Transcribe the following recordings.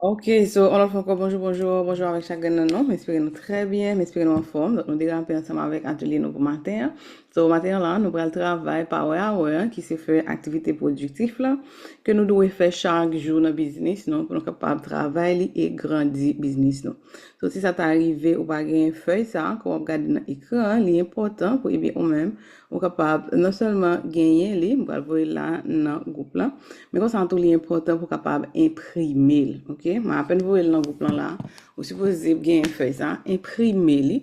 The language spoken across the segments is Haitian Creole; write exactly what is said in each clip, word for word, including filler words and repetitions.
Ok, so, yon lòt fwa ankò, bonjou, bonjou, bonjou avèk chak grenn nan nou. M espere nou trè byen, m espere nou anfòm. Donk, nou derape ansanm avèk atelye nou pou maten an. So, maten an la, nou pral travay power hour, ki se fè aktivite pwodiktif la, ke nou dwe fè chak jou nan biznis nou, pou nou kapab travay li e grandi biznis nou. So, si sa ta rive, ou pa gen fèy sa, ke w ap gade nan ekran an, li enpòtan pou ede ou menm ou kapab non sèlman genyen li, m pral voye l la nan gwoup la, men konsa tou li enpòtan pou w kapab enprime l, ok? Mwen apèn voye l nan gwoup lan la, ou sipoze genyen fèy sa, enprime li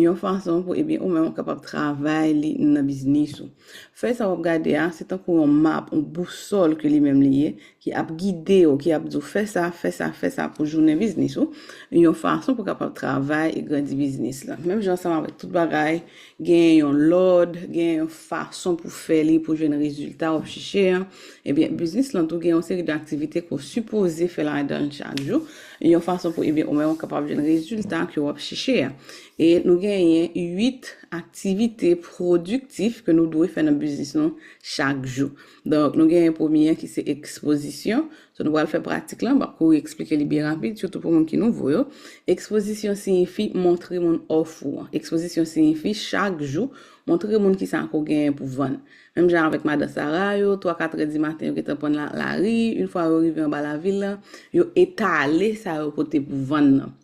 yon fason pou, ebyen, ou menm ou kapab travay li nan biznis ou. Fèy sa w ap gade a, se tankou yon map, yon bousòl ke li menm li ye, ki ap gide w, ki ap di w fè sa, fè sa, fè sa pou jounen biznis ou, yon fason pou w kapab travay e grandi biznis lan. Menm jan ansanm avèk tout bagay, gen yon lòd, gen yon fason pou fè li, pou jwenn rezilta w ap chèche an. Ebyen, biznis lan tou gen yon seri de aktivite ke w sipoze fè ladan l chak jou, yon fason pou, ebyen, ou menm ou kapab jwenn rezilta ke w ap chèche a. E nou genyen uit aktivite pwodiktif ke nou dwe fè nan biznis nou chak jou. Donk, nou genyen premye an ki se ekspozisyon. So, nou pral fè pratik lan, m ap kouri eksplike li byen rapid, sitou pou moun ki nouvo yo. Ekspozisyon siyifi montre moun òf ou an. Ekspozisyon siyifi chak jou montre moun kisa ke w genyen pou vann. Menm jan avèk madan Sara yo, twa, kat è di maten, yo gentan pran la, lari, yon fwa yo rive anba lavil la, yo etale sa yo pote pou vann nan.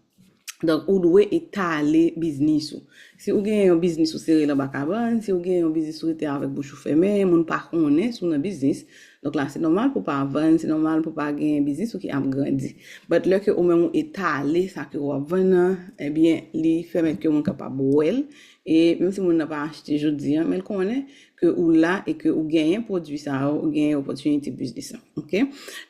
Donk, ou dwe etale biznis ou. Si ou gen yon biznis ou sere l anba kabann, si ou gen yon biznis ou rete avèk bouch ou fèmen, moun pa konnen si w nan biznis, donk la, se nòmal pou w pa vann, se nòmal pou w pa gen biznis ou ki ap grandi. But lè ke ou menm ou etale sa ke w ap vann nan, ebyen, li pèmèt ke moun kapab wè l, e menm si moun nan pa achte jodi a, men l konnen ke ou la e ke ou genyen pwodui sa yo, ou genyen opòtinite biznis lan. Ok?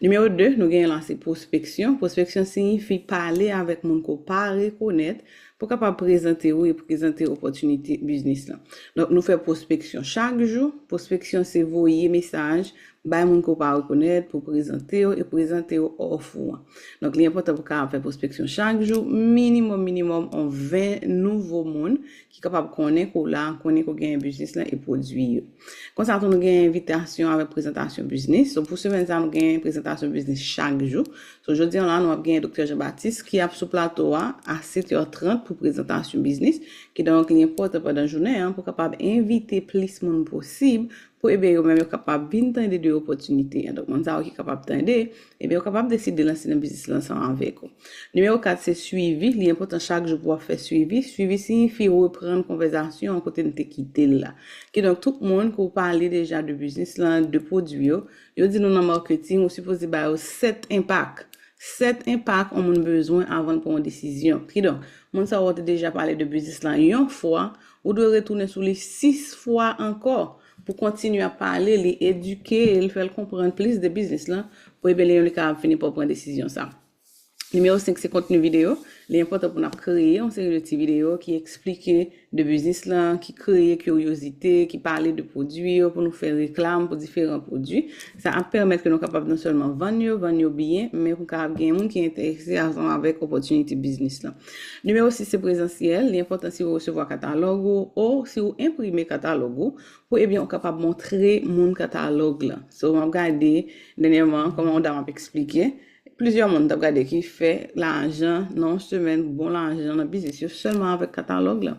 Nimewo de, nou genyen la se pwospeksyon. Pwospeksyon siyifi pale avèk moun ke w pa rekonèt pou kapab prezante w e prezante opòtinite biznis lan. Donk, nou fè pwospeksyon chak jou. Pwospeksyon se voye mesaj bay moun ke w pa rekonèt pou prezante w e prezante w òf ou an. Donk, li enpòtan pou w kapab fè pwospeksyon chak jou, minimòm, minimòm, on ven nouvo moun ki kapab konnen ke w la, konnen ke w genyen biznis lan e pwodui yo. Konsa tou, nou gen envitasyon avèk prezantasyon biznis. So, pou semèn sa, nou gen prezantasyon biznis chak jou. So, jodi a la, nou ap gen Doktè Jean Baptiste ki ap sou plato a a sèt è trant pou prezantasyon biznis. Kidonk, li enpòtan pandan jounen an pou kapab envite plis moun posib pou, ebyen, yo menm yo kapab vin tande de opòtinite an. Donk, moun sa yo ki kapab tande, ebyen, yo kapab deside lanse nan biznis lan ansanm avèk ou. Nimewo kat se swivi. Li enpòtan chak jou pou w ap fè swivi. Swivi siyifi reprann konvèsasyon an kote n te kite l la. Kidonk, tout moun ke w pale deja de biznis lan, de pwodui yo, yo di nou nan maketing, ou sipoze ba yo sèt enpak. Sèt enpak yon moun bezwen avan l pran yon desizyon. Kidonk, moun sa w te deja pale de biznis lan yon fwa, ou dwe retounen sou li sis fwa ankò pou kontinye ap pale li, edike l, fè l konprann plis de biznis lan, pou, ebyen, li menm li kapab fini pa w pran desizyon sa. Nimewo senk se kontni videyo. Li enpòtan pou n ap kreye yon seri de ti videyo ki eksplike de biznis lan, ki kreye kiryozite, ki pale de pwodui yo, pou nou fè reklam pou diferan pwodui. Sa ap pèmèt ke nou kapab non sèlman vann yo, vann yo byen, men pou kapab gen moun ki enterese ansanm avèk opòtinite biznis lan. Nimewo sis se prezansyèl. Li enpòtan si w resevwa katalòg ou, o si w enprime katalòg ou, pou, ebyen, ou kapab montre moun katalòg lan. So, m ap gade dènyèman kòman yon dam ap eksplike. Plizyè moun t ap gade ki fè lajan nan yon semèn, bon lajan nan biznis yo sèlman avèk katalòg lan.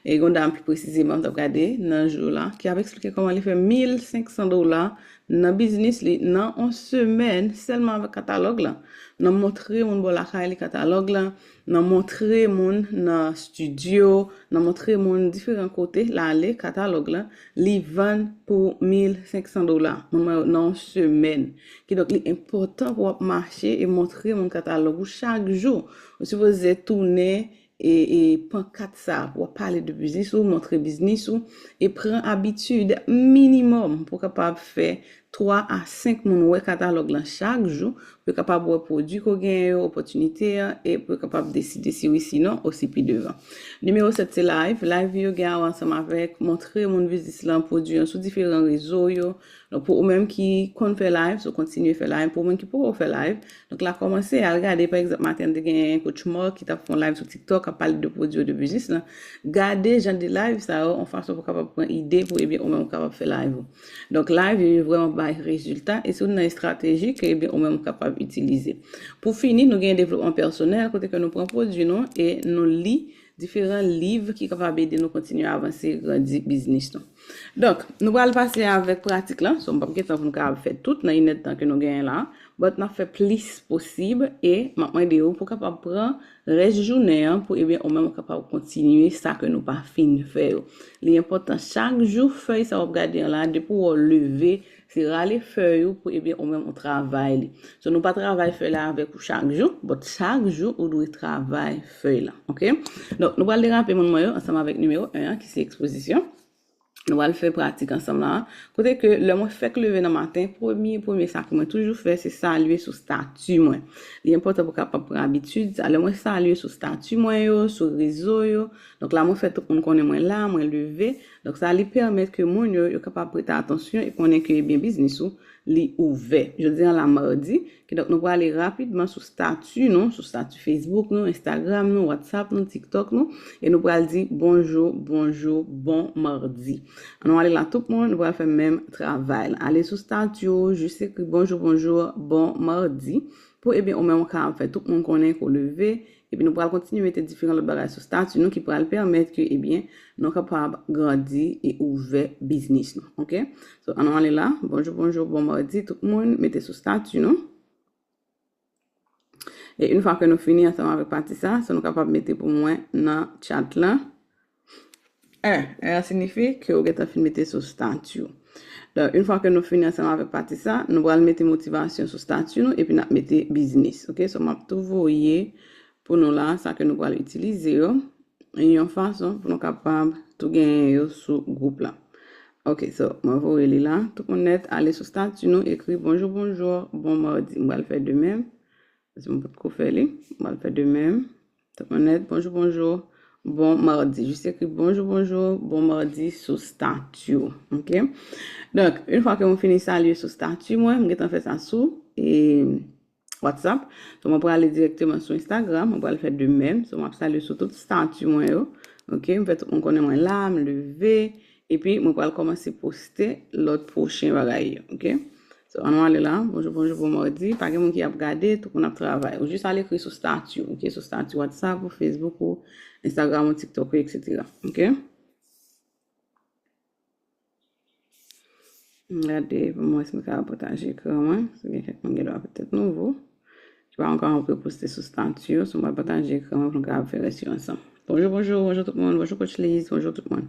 E gen yon dam pi presizeman m t ap gade nan jou la ki ap eksplike kòman li fè mil senk san dola nan biznis li nan yon semèn sèlman avèk katalòg lan. Nan montre moun bò lakay li katalòg lan, nan montre moun nan estidyo, nan montre moun diferan kote l ale katalòg lan, li vann pou mil senk san dola. Moun mwen yo nan yon semèn. Kidonk, li enpòtan pou w ap mache e montre moun katalòg ou chak jou. Ou sipoze tounen e, e pankat sa, pou w ap pale de biznis ou, montre biznis ou, e pran abitid minimòm pou w kapab fè twa a senk moun wè katalòg lan chak jou, pou yo kapab wè pwodui ke w genyen yo, opòtinite an, e pou yo kapab deside si wi, si non, osi pi devan. Nimewo sèt se live. Live yo gen a wè ansanm avèk montre moun biznis lan, pwodui an sou diferan rezo yo. Donk, pou ou menm ki konn fè live, so kontinye fè live. Pou ou menm ki poko fè live, donk la kòmanse, al gade, pa egzanp, maten an te genyen Coach Mark ki t ap fè yon live sou TikTok, ap pale de pwodui yo, de biznis lan. Gade jan de live sa yo, yon fason pou w kapab pran ide pou, ebyen, ou menm ou kapab fè live ou. Donk, live yo, yo vrèman bay rezilta, e si w nan estrateji ke, ebyen, ou menm ou kapab itilize. Pou fini, nou gen devlopman pèsonèl, kote ke nou pran pwodui nou e nou li diferan liv ki kapab ede nou kontinye avanse, grandi biznis nou. Donk, nou pral pase avèk pratik la. So, m p ap gen tan pou nou kapab fè tout nan inèdtan ke nou genyen la, but n ap fè plis posib e m ap mande w pou kapab pran rès jounen an pou, ebyen, ou menm ou kapab kontinye sa ke nou pa fin fè yo. Li enpòtan chak jou, fèy sa w ap gade an la, depi w leve, se rale fèy ou pou, ebyen, ou menm ou travay li. So, nou pa travay fèy la avèk ou chak jou, but chak jou ou dwe travay fèy la, oke? Donk, nou pral derape moun mwen yo ansanm avèk nimewo en an, ki se ekspozisyon. Nou pral fè pratik ansanm la. Kote ke lè mwen fèk leve nan maten, premye, premye sa ke mwen toujou fè, se salye sou stati mwen. Li enpòtan pou kapab pran abitid sa. Lè mwen salye sou stati mwen yo, sou rezo yo, donk la mwen fè tout moun konnen mwen la, mwen leve. Donk sa li pèmèt ke moun yo, yo kapab prete atansyon e konnen ke, ebyen, biznis ou, li ouvè. Jodi a la madi, kidonk nou prale rapidman sou stati nou, sou stati Facebook nou, Instagram nou, WhatsApp nou, TikTok nou, e nou pral di bonjou, bonjou, bon madi. Ann nou ale la tout moun, nou pral fè menm travay la. Ale sou stati ou, jis ekri bonjou, bonjou, bon madi, pou, ebyen, ou menm ou kapab fè tout moun konnen ke w leve, epi nou pral kontinye mete diferan lòt bagay sou stati nou ki pral pèmèt ke, ebyen, nou kapab grandi e ouvè biznis nou, oke? So, ann nou ale la, bonjou, bonjou, bon madi, tout moun, mete sou stati nou. E yon fwa ke nou fini ansanm avèk pati sa, so nou kapab mete pou mwen nan chat la. E, e a siyifi ke ou gentan fin mete sou stati w. Donk, yon fwa ke nou fini ansanm avèk pati sa, nou pral mete motivasyon sou stati nou, epi n ap mete biznis, oke? So, m ap tou voye pou nou la, sa ke nou pral itilize yo, yon fason pou nou kapab tou genyen yo sou gwoup la. Oke, so, mwen voye li la. Tout moun nèt, ale sou stati nou, ekri bonjou, bonjou, bon madi. M pral fè de menm. Paske m potko fè li. M pral fè de menm. Tout moun nèt, bonjou, bonjou, bon madi. Jis ekri bonjou, bonjou, bon madi sou stati w, oke? Donk, yon fwa ke mwen fini salye sou stati mwen, m gentan fè sa sou, e, WhatsApp. So, mwen prale dirèkteman sou Instagram, mwen pral fè de menm. So, m ap salye sou tout stati mwen yo. Oke, m fè tout moun konnen mwen la, m leve, epi mwen pral kòmanse poste lòt pwochen bagay yo, oke? So, ann nou ale la. Bonjou, bonjou, bon madi. Pa gen moun ki ap gade, tout moun ap travay. Ou jis al ekri sou stati w, oke? Sou stati WhatsApp ou, Facebook ou, Instagram ou, TikTok ou, et cetera. Oke? M gade pou m wè si m ka pataje ekran mwen. Si gen kèk moun gen dwa petèt nouvo. Ki pa ankò reposte sou stati yo, so m pral pataje ekran mwen pou nou kapab fè rès yo ansanm. Bonjou, bonjou, bonjou tout moun. Bonjou Coach Lise, bonjou tout moun.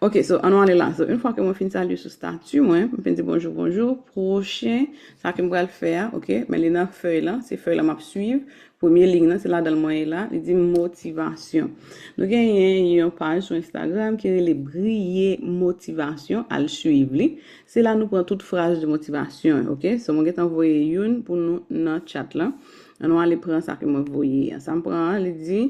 Oke, so, ann nou ale la. So, yon fwa ke mwen fin salye sou stati mwen, mwen fin di bonjou, bonjou. Pwochen, sa ke m pral fè a, oke, men li nan fèy la, se fèy la m ap swiv. Premye liy nan, se ladan l mwen ye la, li di motivasyon. Nou genyen yon paj sou Instagram ki rele Briye Motivasyon, al swiv li. Se la nou pran tout fraz de motivasyon, oke? So, mwen gentan voye youn pou nou nan chat la. Ann nou ale pran sa ke mwen voye a. Sa m pran an, li di,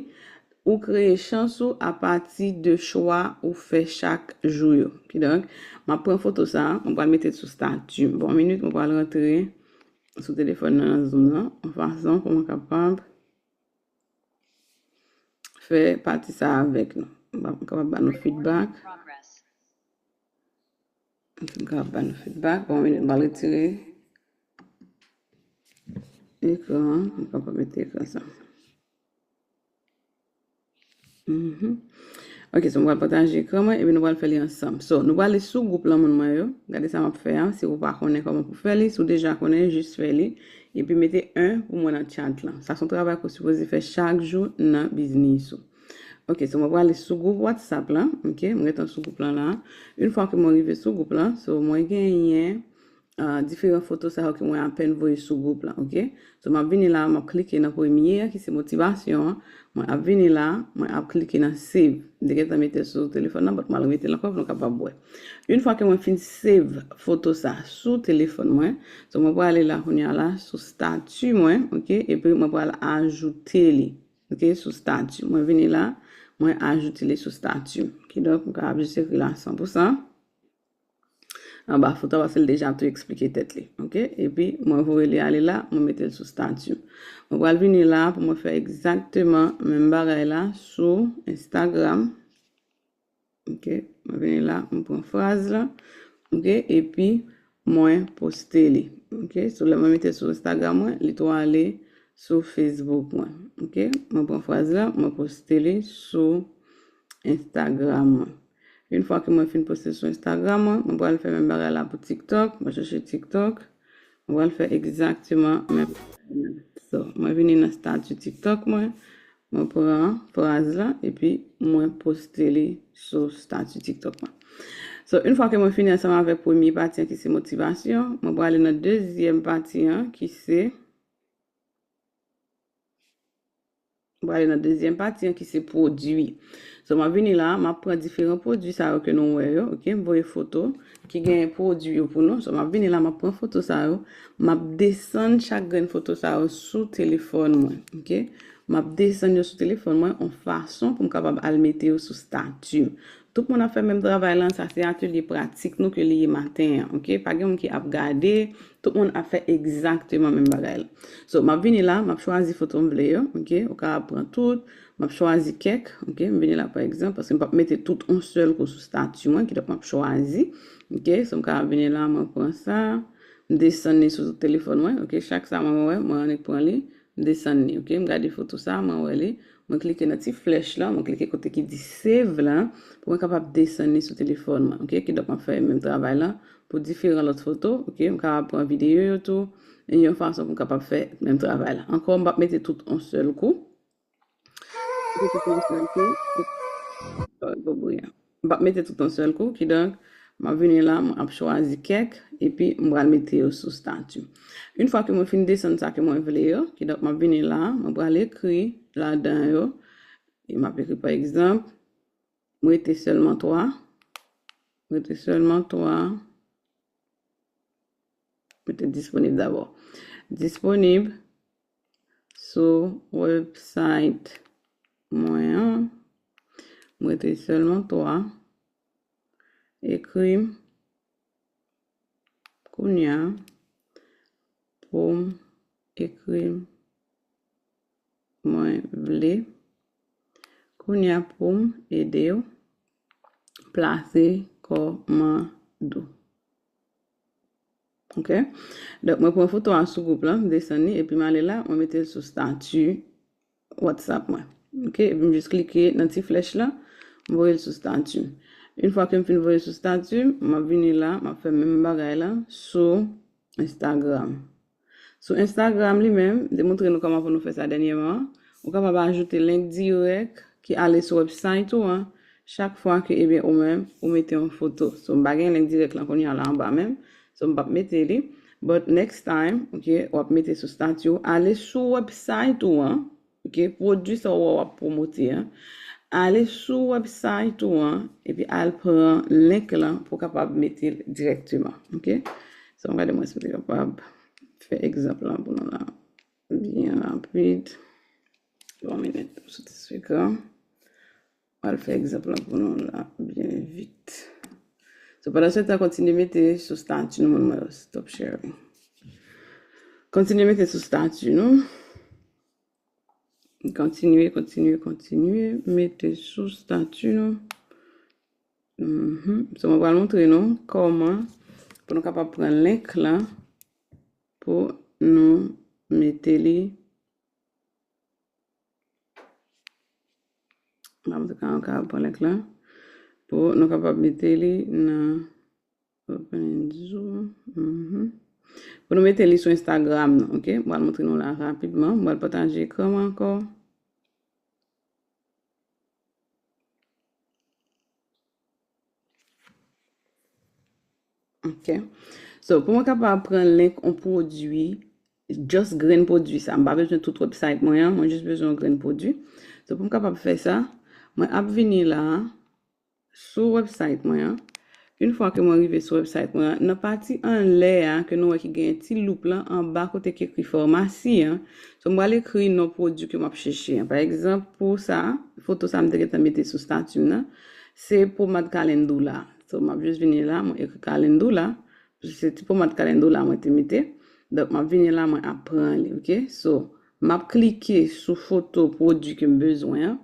ou kreye chans ou apati de chwa ou fè chak jou yo. Kidonk, m ap pran foto sa, mwen pral mete l sou stati m. Bon, yon minit, mwen pral rantre sou telefòn nan, nan Zoom nan, yon fason pou mwen kapab fè pati sa avèk nou. M kapab ba nou feedback. M kapab ba nou feedback. Bon, yon minit, m pral retire ekran an. M kapab mete ekran sa. Mhm. Ok, so m pral pataje ekran mwen, epi nou pral fè li ansanm. So, nou pral ale sou gwoup lan moun mwen yo. Gade sa m ap fè a, si ou pa konnen kòman pou fè li, si ou deja konnen, jis fè li. Epi mete en pou mwen nan chat lan. Sa se yon travay ke w sipoze fè chak jou nan biznis ou. Ok, so mwen pral ale sou gwoup WhatsApp lan. Ok, mwen gentan sou gwoup lan la. Yon fwa ke mwen rive sou gwoup lan, so mwen genyen ah, diferan foto sa yo ke mwen apèn voye sou gwoup la, ok? So, m ap vini la, m ap klike nan premye a, ki se motivasyon an. Mwen ap vini la, mwen ap klike nan save. M te gentan mete l sou telefòn nan, but m al remete l ankò pou nou kapab wè. Yon fwa ke mwen fin save foto sa sou telefòn mwen, so mwen pral ale la kounye a la sou stati mwen, ok? Epi mwen pral ajoute li, ok? Sou stati. Mwen vini la, mwen ajoute li sou stati. Kidonk, mwen kapab jis ekri la san pou san. Anba foto a, paske l deja tou eksplike tèt li. Ok? Epi, mwen voye li ale la, mwen mete l sou stati. Mwen pral vini la pou mwen fè egzakteman menm bagay la sou Instagram. Ok? Mwen vini la, mwen pran fraz la. Ok? Epi, mwen poste li. Ok, so lè mwen mete sou Instagram mwen, li tou ale sou Facebook mwen. Ok, mwen pran fraz la, mwen poste li sou Instagram mwen. Yon fwa ke mwen fin poste sou Instagram mwen, mwen pral fè menm bagay la pou TikTok. Mwen chèche TikTok. Mwen pral fè egzakteman menm bagay la. So, mwen vini nan stati TikTok mwen. Mwen pran fraz la epi mwen poste li sou stati TikTok mwen. So, yon fwa ke mwen fini ansanm avèk premye pati an ki se motivasyon, mwen prale nan dezyèm pati an ki se Mwen prale nan dezyèm pati an ki se pwodui. So, m ap vini la, m ap pran diferan pwodui sa yo ke nou wè yo, ok? M voye foto ki genyen pwodui yo pou nou. So, m ap vini la, m ap pran foto sa yo, m ap desann chak grenn foto sa yo sou telefòn mwen, ok? M ap desann yo sou telefòn mwen yon fason pou m kapab al mete yo sou stati m. Tout moun ap fè menm travay lan, sa se atelye pratik nou ke li ye maten an, ok? Pa gen moun ki ap gade, tout moun ap fè egzakteman menm bagay la. So, m ap vini la, m ap chwazi foto m vle yo, ok? Ou ka pran tout, m ap chwazi kèk, ok? M vini la, pa egzanp, paske m p ap mete tout yon sèl kou sou stati mwen, kidonk m ap chwazi, ok? So, m ka vini la, mwen pran sa, m desann li sou telefòn mwen, ok? Chak sa mwen wè, mwen annik pran li, m desann li, ok? M gade foto sa, mwen wè li, mwen klike nan ti flèch la, mwen klike kote ki di save la, pou mwen kapab desann li sou telefòn mwen, ok? Kidonk, m ap fè menm travay la pou diferan lòt foto, ok? M kapab pran videyo yo tou, e yon fason pou m kapab fè menm travay la. Ankò, m p ap mete tout yon sèl kou. Mete tout yon sèl kou. Sorry pou bri an. M p ap mete tout yon sèl kou, kidonk, m ap vini la, m ap chwazi kèk, epi m pral mete yo sou stati. Yon fwa ke mwen fin desann sa ke mwen vle yo, kidonk, m ap vini la, mwen pral ekri ladan yo, e m ap ekri, pa egzanp, m rete sèlman twa, m rete sèlman twa, mete disponib dabò. Disponib sou website mwen an. M rete sèlman twa. Ekri m kounye a pou m ekri m mwen vle. Kounye a pou m ede w plase kòmand ou. Ok? Donk, mwen pran foto a sou gwoup la, m desann li, epi m ale la, mwen mete l sou stati WhatsApp mwen. Ok? Epi m jis klike nan ti flèch la, m voye l sou stati. Yon fwa ke m fin voye l sou stati, m ap vini la, m ap fè menm bagay la sou Instagram. Sou Instagram li menm, m te montre nou kòman pou nou fè sa dènyèman. Ou kapab ajoute link dirèk ki ale sou website ou an, chak fwa ke, ebyen, ou menm, ou mete yon foto. So, m pa gen link dirèk lan kounye a la anba menm. So, m p ap mete li. But next time, ok, w ap mete sou stati w, ale sou website ou an, ok, pwodui sa w wè w ap pwomote an. Ale sou website ou an, epi al pran link lan pou w kapab mete l dirèkteman, ok? So, m gade mwen si m te kapab fè egzanp lan pou nou la. Byen rapid. Yon minit, m soti sou ekran. M al fè egzanp lan pou nou la, byen vit. So, pandan se tan, kontinye mete sou stati nou, moun mwen yo, stop sharing. Kontinye mete sou stati nou. Kontinye, kontinye, kontinye mete sou stati nou. Mhm. So, mwen pral montre nou kòman pou nou kapab pran link lan pou nou mete li. Mwen montre kòman nou kapab pran link lan pou nou kapab mete li nan Open Zoom. Mhm. Pou nou mete li sou Instagram nou, ok? Mwen pral montre nou la rapidman. Mwen pral pataje ekran mwen ankò. Ok. So, pou mwen kapab pran link yon pwodui, just grenn pwodui sa, m pa bezwen tout website mwen an, mwen jis bezwen yon grenn pwodui. So, pou m kapab fè sa, mwen ap vini la, sou website mwen an. Yon fwa ke mwen rive sou website mwen an, nan pati anlè a ke nou wè ki genyen ti loup lan anba kote ki ekri famasi an, so m pral ekri non pwodui ke m ap chèche an. Pa egzanp, pou sa, foto sa m te gentan mete sou stati m nan, se pomad Calendula. So, m ap jis vini la, mwen ekri Calendula. Se ti pomad Calendula mwen te mete. Donk, m ap vini la, mwen ap pran li, ok? So, m ap klike sou foto pwodui ke m bezwen an.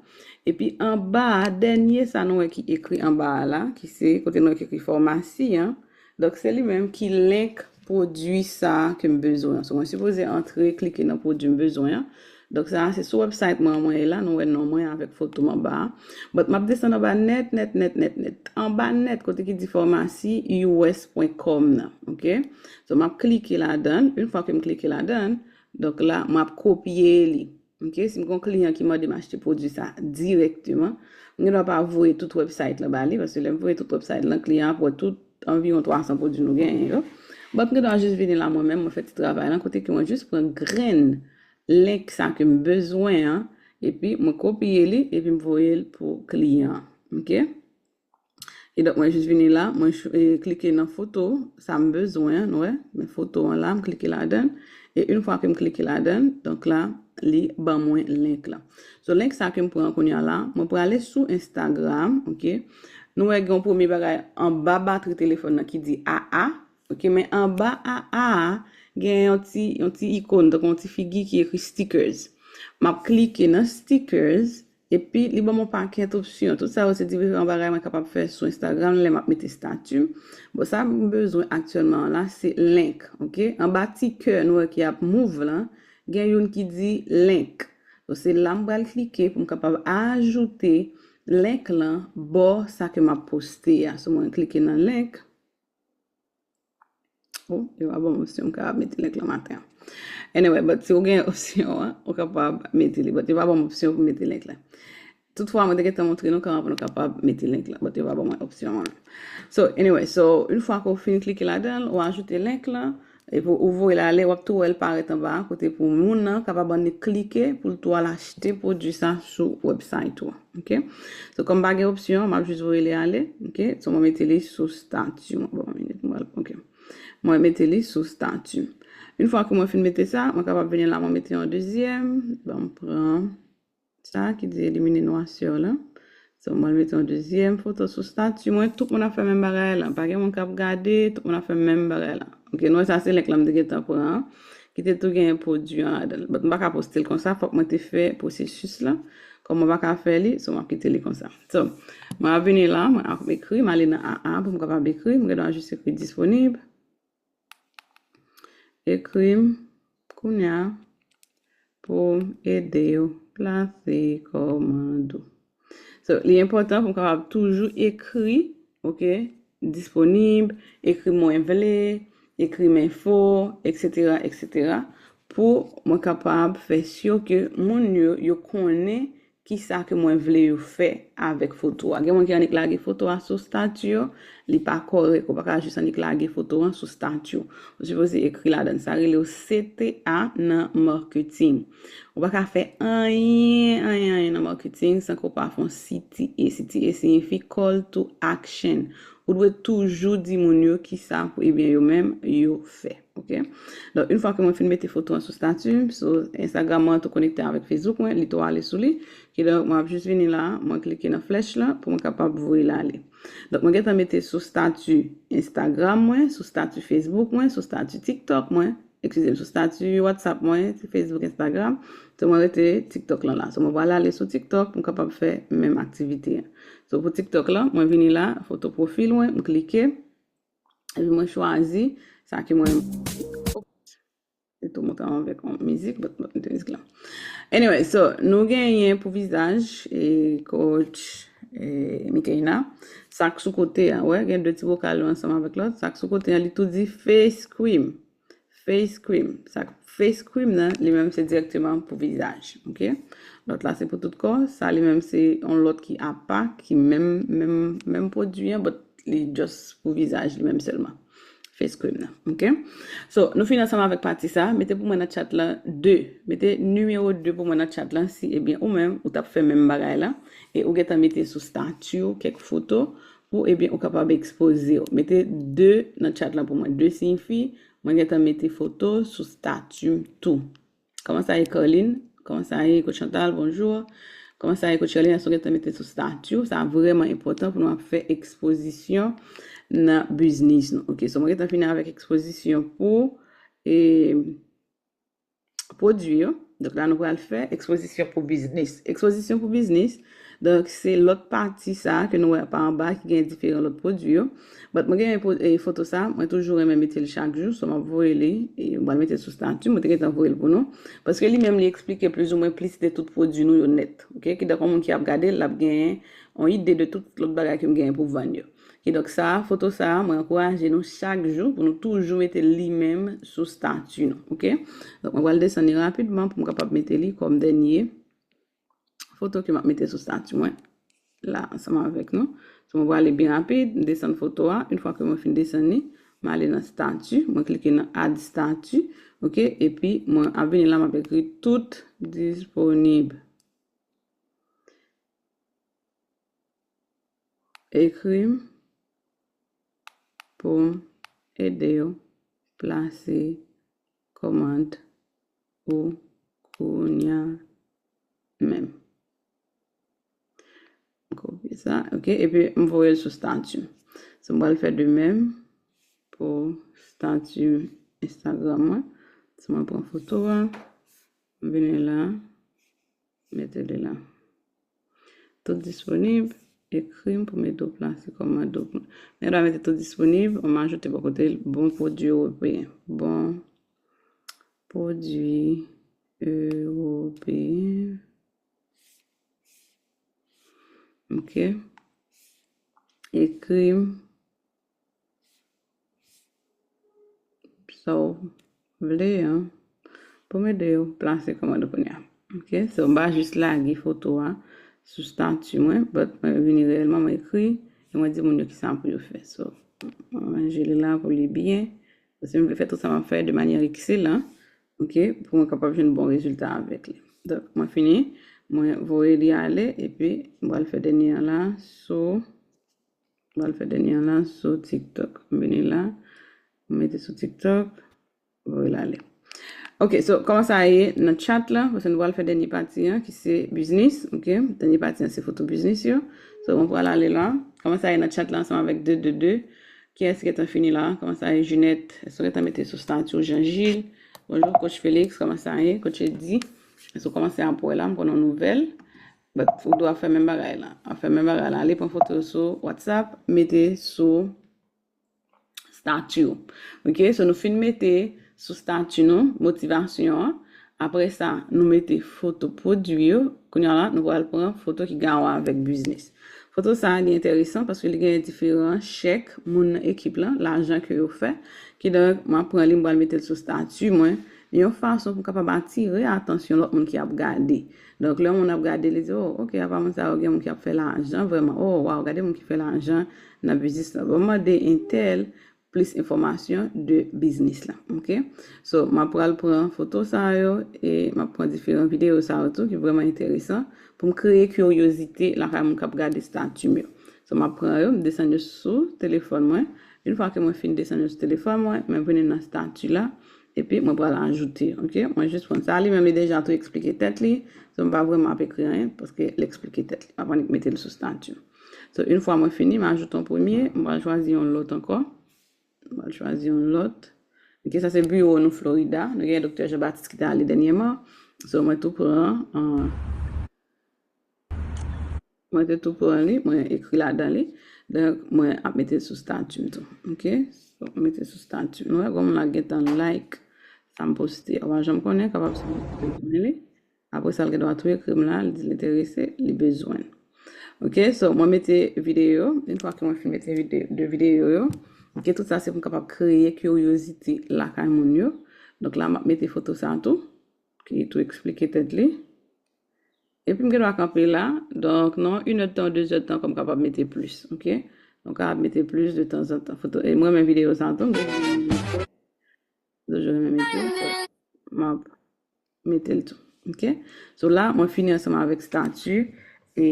Epi anba a, dènye sa nou wè ki ekri anba a la, ki se kote nou wè ki ekri famasi an, Donk, se li menm ki link pwodui sa ke m bezwen an. So, mwen sipoze antre, klike nan pwodui m bezwen an. Donk, sa a se sou website mwen, mwen ye la, nou wè non mwen avèk foto m anba a. But m ap desann anba nèt, nèt, nèt, nèt, nèt. Anba nèt, kote ki di pharmacy U S point com nan, ok? So, m ap klike ladan l. Yon fwa ke m klike ladan l, donk la, m ap kopye li. Ok, si m gen yon kliyan ki mande m achte pwodui sa dirèkteman, m gen dwa pa voye tout website lan ba li, paske lè m voye tout website lan, kliyan ap wè tout anviwon twa san pwodui nou genyen yo. But m gen dwa jis vini la mwen menm, mwen fè ti travay lan, kote ke mwen jis pran grenn link sa ke m bezwen an, epi mwen kopye li, epi m voye l pou kliyan an. Ok? E donk, mwen jis vini la, mwen klike nan foto, sa m bezwen an, nou wè, men foto an la, m klike ladan l. E yon fwa ke m klike ladan l, donk la, li ban mwen link lan. So, link sa ke m pran kounye a la, mwen prale sou Instagram, ok? Nou wè gen yon premye bagay anba batri telefòn nan ki di A A, ok? Men anba A A a, gen yon ti, yon ti ikòn, tankou yon ti figi ki ekri stickers. M ap klike nan stickers, epi li ban m yon pakèt opsyon. Tout sa yo se diferan bagay mwen kapab fè sou Instagram lè m ap mete stati m. Bon, sa m bezwen aktyèlman an la, se link, ok? Anba ti kè nou wè ki ap move lan, gen youn ki di link. So, se la m pral klike pou m kapab ajoute link lan bò sa ke m ap poste a. So, mwen klike nan link. Oh, yo pa ban m opsyon m kapab mete link lan maten an. Anyway, but si w gen opsyon an, ou kapab mete li. But yo pa ban m opsyon pou mete link lan. Toutfwa, mwen te gentan montre nou kòman pou nou kapab mete link lan, but yo pa ban mwen opsyon an. So, anyway, so, yon fwa ke w fin klike ladan l, ou ajoute link lan, epi ou voye l ale, w ap tou wè l parèt anba a, kote pou moun nan kapab annik klike pou l tou al achte pwodui sa sou website ou an. Ok? So, kòm pa gen opsyon, m ap jis voye li ale. Ok? So, mwen mete li sou stati mwen. Bon, yon minit, mwen, ok. Mwen mete li sou stati. Yon fwa ke mwen fin mete sa, mwen kapab vini la, mwen mete yon dezyèm. Bon, m pran sa ki di elimine nwasè la. So, mwen mete yon dezyèm foto sou stati mwen. Tout moun ap fè menm bagay la. Pa gen moun k ap gade, tout moun ap fè menm bagay la. Ok, nou wè sa se link lan m te gentan pran an. Ki te tou gen pwodui an ladan l. But m pa ka poste l konsa, fòk mwen te fè pwosesis la. Kòm mwen pa ka fè li, so m ap kite li konsa. So, mwen ap vini la, mwen ap ekri, m ale nan A A pou m kapab ekri, m gen dwa jis ekri disponib. Ekri m kounye a pou m ede w plase kòmand ou. So, li enpòtan pou m kapab toujou ekri, ok, disponib, ekri mwen vle, ekri m enfo, etsetera, etsetera, pou mwen kapab fè si ke moun yo, yo konnen kisa ke mwen vle yo fè avèk foto a. Gen moun ki annik lage foto a sou stati yo, li pa kòrèk, ou pa ka jis annik lage foto an sou stati yo. Ou sipoze ekri ladan l. Sa rele yo C T A nan marketing. Ou pa ka fè anyen, anyen, anyen nan marketing san ke w pa fè yon C T A. C T A siyifi call to action. Ou dwe toujou di moun yo kisa pou, ebyen, yo menm, yo fè. Ok? Donk, yon fwa ke mwen fin mete foto an sou stati m, sou Instagram mwen tou konekte avèk Facebook mwen, li tou ale sou li. Kidonk, mwen ap jis vini la, mwen klike nan flèch la pou mwen kapab voye l ale. Donk, mwen gentan mete sou stati Instagram mwen, sou stati Facebook mwen, sou stati TikTok mwen, eskize m, sou stati WhatsApp mwen, Facebook, Instagram. So, mwen rete TikTok lan la. So, mwen pral ale sou TikTok pou m kapab fè menm aktivite an. So, pou TikTok lan, mwen vini la, foto pwofil mwen, m klike. Epi mwen chwazi sa ke mwen, oops, li tou monte ansanm avèk yon mizik, but mwen mete mizik la. Anyway, so, nou genyen pou vizaj, e, coach, e, Mikaina. Sa k sou kote a, wè, gen de ti vokal yo ansanm avèk lòt. Sa k sou kote a, li tou di face cream. Face cream. Sa k, face cream nan, li menm se dirèkteman pou vizaj, ok? Lòt la se pou tout kò, sa li menm se yon lòt ki apa, ki menm, menm, menm pwodui an, but li just pou vizaj li menm sèlman. Face cream nan, ok? So, nou fin ansanm avèk pati sa, mete pou mwen nan chat lan de, mete nimewo de pou mwen nan chat lan si, ebyen, ou menm, ou t ap fè menm bagay la, e ou gentan mete sou stati w kèk foto pou, ebyen, ou kapab ekspoze w. Mete de nan chat lan pou mwen. De siyifi, mwen gentan mete foto sou stati m tou. Kòman sa ye, Carline? Kòman sa ye, Coach Chantal? Bonjou. Kòman sa ye, Coach Carline? Èske w gentan mete sou stati w? Sa vrèman enpòtan pou nou ap fè ekspozisyon nan biznis nou. Ok, so mwen gentan fini avèk ekspozisyon pou, e, pwodui yo. Donk la, nou pral fè ekspozisyon pou biznis. Ekspozisyon pou biznis, donk se lòt pati sa a ke nou wè pa anba ki gen diferan lòt pwodui yo. But mwen gen e, foto sa, mwen toujou renmen mete l chak jou, so m ap voye li, e mwen mete l sou stati, mwen te gentan voye l pou nou. Paske li menm li eksplike plizoumwen plis de tout pwodui nou yo nèt. Ok? Kidonk, yon moun ki ap gade l, l ap genyen yon ide de tout lòt bagay ke m genyen pou vann yo. Kidonk, sa, foto sa, mwen ankouraje nou chak jou pou nou toujou mete li menm sou stati nou. Ok? Donk, mwen pral desann li rapidman pou m kapab mete li kòm dènye foto ke m ap mete sou stati mwen la ansanm avèk nou. So, mwen prale byen rapid, m desann foto a. Yon fwa ke mwen fin desann li, m ale nan stati, mwen klike nan add stati, ok, epi mwen ap vini la, m ap ekri tout disponib. Ekri m pou m ede w plase kòmand ou kounya menm. M kopye sa, ok, epi m voye l sou stati. So, m pral fè de menm pou stati Instagram mwen. So, mwen pran foto a, m vini la, mete li la. Tout disponib, ekri m pou m ede w plase kòmand ou. Mwen ta mete tout disponib, m ajoute bò kote l, bon pwodui ewopeyen. Bon pwodui ewopeyen. Ok. Ekri m sa w vle an pou m ede w plase kòmand ou kounya. Ok, so m pa jis lage foto a sou stati mwen, but mwen vini reyèlman, mwen ekri, e mwen di moun yo kisa pou yo fè. So, mwen ranje li la pou li byen, paske m vle fè tout sa m ap fè de manyè eksilan, ok, pou mwen kapab jwenn bon rezilta avèk li. Donk, mwen fini, mwen voye li ale, epi m pral fè dènye an la sou Mwen al fè dènye an la sou TikTok. M vini la, m mete sou TikTok, voye l ale. Ok, so, kòman sa ye nan chat la? Paske nou pral fè dènye pati an, ki se biznis, ok? Dènye pati an, se foto biznis yo. So, mwen pral ale la. Kòman sa ye nan chat la ansanm avèk de de de? Kiyès ki gentan fini la? Kòman sa ye, Junette? Èske w gentan mete sou stati w, Jean Gilles? Bonjou, Coach Félix, kòman sa ye? Coach Eddy, èske w kòmanse ap wè la? M pran yon nouvèl. But ou dwe ap fè menm bagay la. Ap fè menm bagay la. Ale pran foto sou WhatsApp, mete sou stati w. Ok, so nou fin mete sou stati nou, motivasyon an. Apre sa, nou mete foto pwodui yo. Kounye a la, nou pral pran foto ki gen a wè avèk biznis. Foto sa a, li enteresan paske li gen diferan chèk moun nan ekip lan, lajan ke yo fè. Kidonk, mwen pran li, mwen pral mete l sou stati mwen. Yon fason pou m kapab atire atansyon lòt moun ki ap gade. Donk, lè yon moun ap gade, li di, "Oh, ok, apa moun sa yo gen moun ki ap fè lajan vrèman. Oh, waw, gade moun ki fè lajan nan biznis la." Bon, mande entèl plis enfòmasyon de biznis la, ok? So, m ap pral pran foto sa yo e m ap pran diferan videyo sa yo tou ki vrèman enteresan pou m kreye kiryozite lakay moun k ap gade stati m yo. So, m ap pran yo, m desann yo sou telefòn mwen. Yon fwa ke mwen fin desann yo sou telefòn mwen, mwen vini nan stati la, epi mwen pral ajoute, ok? Mwen jis pran sa, li menm li deja tou eksplike tèt li, so m pa vrèman ap ekri anyen, paske l eksplike tèt li. M ap annik mete l sou stati. So, yon fwa mwen fini, m ajoute yon premye, m pral chwazi yon lòt ankò. M pral chwazi yon lòt. Ok, sa se biwo nou Florida. Nou gen Doktè Jean Baptiste ki te ale dènyèman. So, mwen tou pran, ah, mwen te tou pran li, mwen ekri ladan li. Donk, mwen ap mete l sou stati m tou. Ok? So, mwen mete l sou stati m. Nou wè, gon moun la gentan like sa m poste. Ou pa janm konnen, kapab se li. Apre sa, l gen dwa tou ekri m la, li di l enterese, li bezwen. Ok, so, mwen mete videyo, yon fwa ke mwen fin mete vide-, de videyo yo, ok, tout sa se pou m kapab kreye kiryozite lakay moun yo. Donk la, m ap mete foto sa tou, ki tou eksplike tèt li. Epi m gen dwa kanpe la, donk nan yon èdtan, de zèdtan, kòm m kapab mete plis, ok? Donk, kapab mete plis de tanzantan. Foto, e mwen renmen videyo sa tou, m toujou renmen mete, m ap mete l tou. Ok? So la, mwen fini ansanm avèk stati e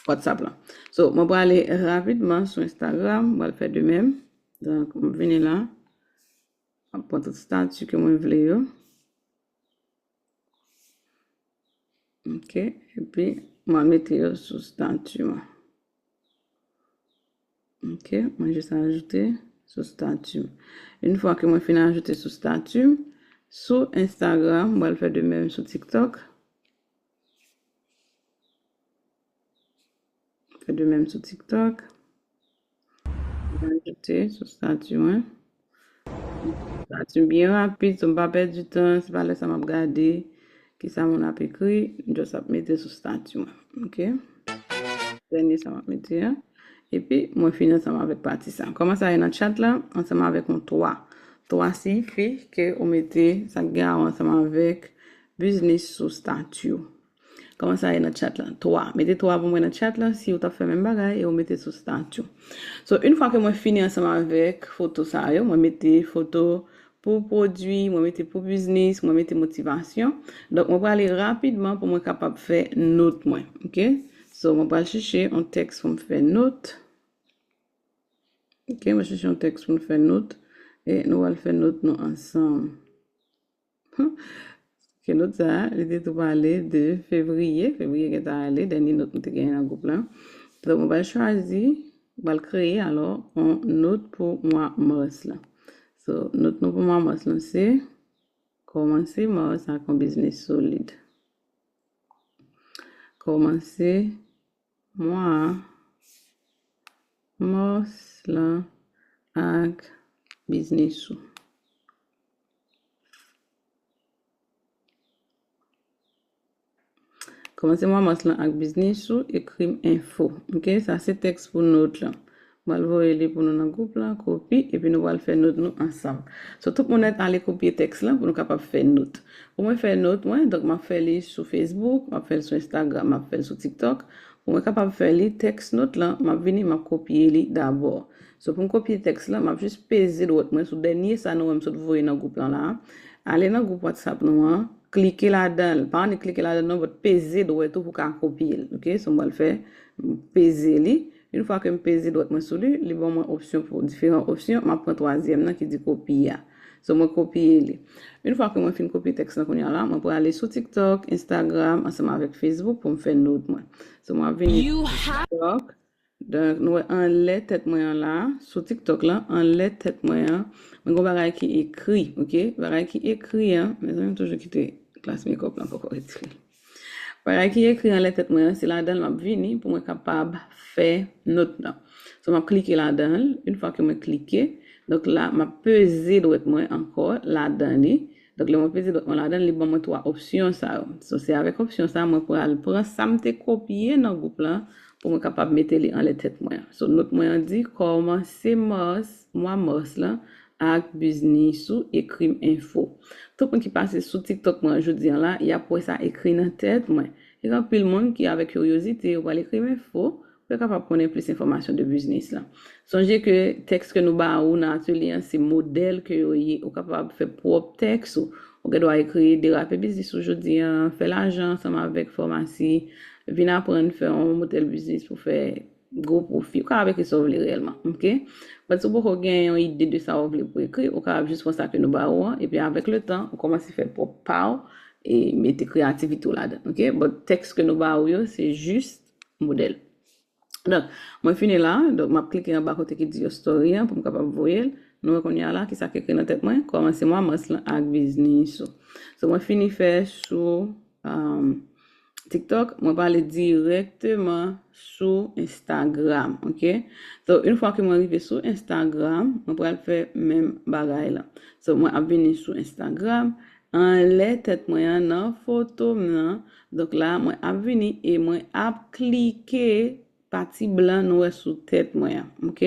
WhatsApp la. So, mwen prale rapidman sou Instagram, mwen pral fè de menm. Donk, mwen vini la. Mwen pran tout stati ke mwen vle yo. Ok? Epi, mwen mete yo sou stati mwen. Ok, mwen jis ajoute sou stati m. Yon fwa ke mwen fin ajoute sou stati m, Sou Instagram, m pral fè de menm sou TikTok. Fè de menm sou TikTok. M ajoute sou stati mwen. Stati byen rapid, so m pa pèdi tan, se pa lè sa m ap gade kisa moun ap ekri, m just ap mete sou stati mwen. Ok? Dènye sa m ap mete a. Epi, mwen fini ansanm avèk pati sa. Kòman sa ye nan chat la? Ansanm avèk yon twa. Twa siyifi ke ou mete sa k gen a w ansanm avèk biznis sou stati w. Kòman sa ye nan chat la? Twa. Mete twa pou mwen nan chat la si ou t ap fè menm bagay e ou mete sou stati w. So, yon fwa ke mwen fini ansanm avèk foto sa yo, mwen mete foto pou pwodui, mwen mete pou biznis, mwen mete motivasyon. Donk, mwen prale rapidman pou mwen kapab fè not mwen. Ok? So, mwen pral chèche yon tèks pou m fè not. Ok, mwen chèche yon tèks pou m fè not. E nou pral fè not nou ansanm. Ke not sa a, li te tou pale de fevriye. Fevriye gentan ale, dènye not nou te genyen nan gwoup la. Donk, mwen pral chwazi, mwen pral kreye, alò, yon not pou mwa mas la. So, not nou pou mwa mas la, se kòmanse mas ak yon biznis solid. Kòmanse mwa mas la ak biznis ou. Kòmanse mwa mas lan ak biznis ou, ekri m enfo. Ok, sa se tèks pou not lan. Mwen al voye li pou nou nan gwoup lan, kopi, epi nou pral fè not nou ansanm. So, tout moun nèt ale kopye tèks lan pou nou kapab fè not. Pou mwen fè not mwen, donk m ap fè li sou Facebook, m ap fè l sou Instagram, m ap fè l sou TikTok. Pou mwen kapab fè li, tèks not lan, m ap vini, m ap kopye li dabò. So, pou m kopye tèks lan, m ap jis peze dwèt mwen sou dènye sa nou wè m sot voye nan gwoup lan la. Ale nan gwoup WhatsApp nou an, klike ladan l. Pa annik klike ladan l non, but peze dwèt ou pou ka kopye l. Ok, so m pral fè, m peze li. Yon fwa ke m peze dwèt mwen sou li, li ban mwen opsyon pou diferan opsyon. M ap pran twazyèm nan ki di kopye a. So, mwen kopye li. Yon fwa ke mwen fin kopye tèks lan kounye a la, mwen prale sou TikTok, Instagram, ansanm avèk Facebook pou m fè not mwen. So, mwen ap vini sou TikTok. Donk, nou wè anlè tèt mwen an la, sou TikTok lan, anlè tèt mwen an, mwen gen yon bagay ki ekri, ok? Bagay ki ekri an, mezanmi, m toujou kite klas makeup lan poko retire. Bagay ki ekri anlè tèt mwen an, se ladan l m ap vini pou mwen kapab fè not lan. So, m ap klike ladan l. Yon fwa ke mwen klike, donk la, m ap peze dwèt mwen ankò ladan li. Donk, lè mwen peze dwèt mwen ladan l, li ban mwen twa opsyon sa yo. So, se avèk opsyon sa, mwen pral pran sa m te kopye nan gwoup lan pou mwen kapab mete li anlè tèt mwen an. So, not mwen an di, kòmanse mas, mwa mas lan, ak biznis ou, ekri m enfo. Tout moun ki pase sou TikTok mwen jodi an la, y ap wè sa ekri nan tèt mwen. E gen anpil moun ki, avèk kiryozite, yo pral ekri m enfo, pou yo kapab konnen plis enfòmasyon de biznis lan. Sonje ke tèks ke nou ba ou nan atelye an, se modèl ke yo ye. Ou kapab fè pwòp tèks ou. Ou gen dwa ekri derape biznis ou jodi an, fè lajan ansanm avèk fòmasi, vin aprann fè yon modèl biznis pou fè gwo pwofi. Ou kapab ekri sa w vle reyèlman, ok? But si w poko gen yon ide de sa w vle pou ekri, ou kapab jis pran sa ke nou ba ou an, epi avèk letan, ou kòmanse fè pwòp pa w e mete kreyativite w ladan, ok? But tèks ke nou ba ou yo, se jis modèl. Donk, mwen fini la. Donk, m ap klike anba kote ki di Your Story an pou m kapab voye l. Nou wè kounye a la, kisa k ekri nan tèt mwen? Kòmanse mwa mas lan ak biznis ou. So, mwen fini fè sou, um, TikTok, mwen prale dirèkteman sou Instagram, ok? So, yon fwa ke mwen rive sou Instagram, mwen pral fè menm bagay la. So, mwen ap vini sou Instagram, anlè tèt mwen an nan foto m nan. Donk la, mwen ap vini e mwen ap klike pati blan nou wè sou tèt mwen an, ok?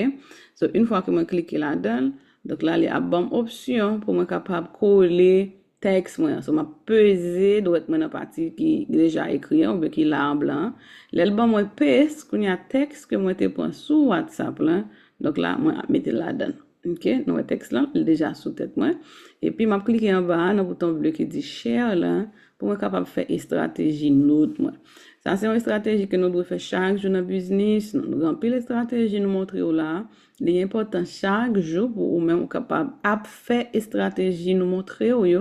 So, yon fwa ke mwen klike ladan l, donk la, li ap ban m opsyon pou mwen kapab kole tèks mwen an. So, m ap peze dwèt mwen nan pati ki deja ekri an, oubyen ki la an blan an. Lè l ban mwen paste, kounye a tèks ke mwen te pran sou WhatsApp lan, donk la, mwen ap mete l ladan l. Ok, nou wè tèks lan, li deja sou tèt mwen. Epi m ap klike anba a nan bouton ble ki di share lan pou mwen kapab fè estrateji not mwen. Sa se yon estrateji ke nou dwe fè chak jou nan biznis nou. Nou gen anpil estrateji nou montre w la. Li enpòtan chak jou pou ou menm ou kapab ap fè estrateji nou montre w yo,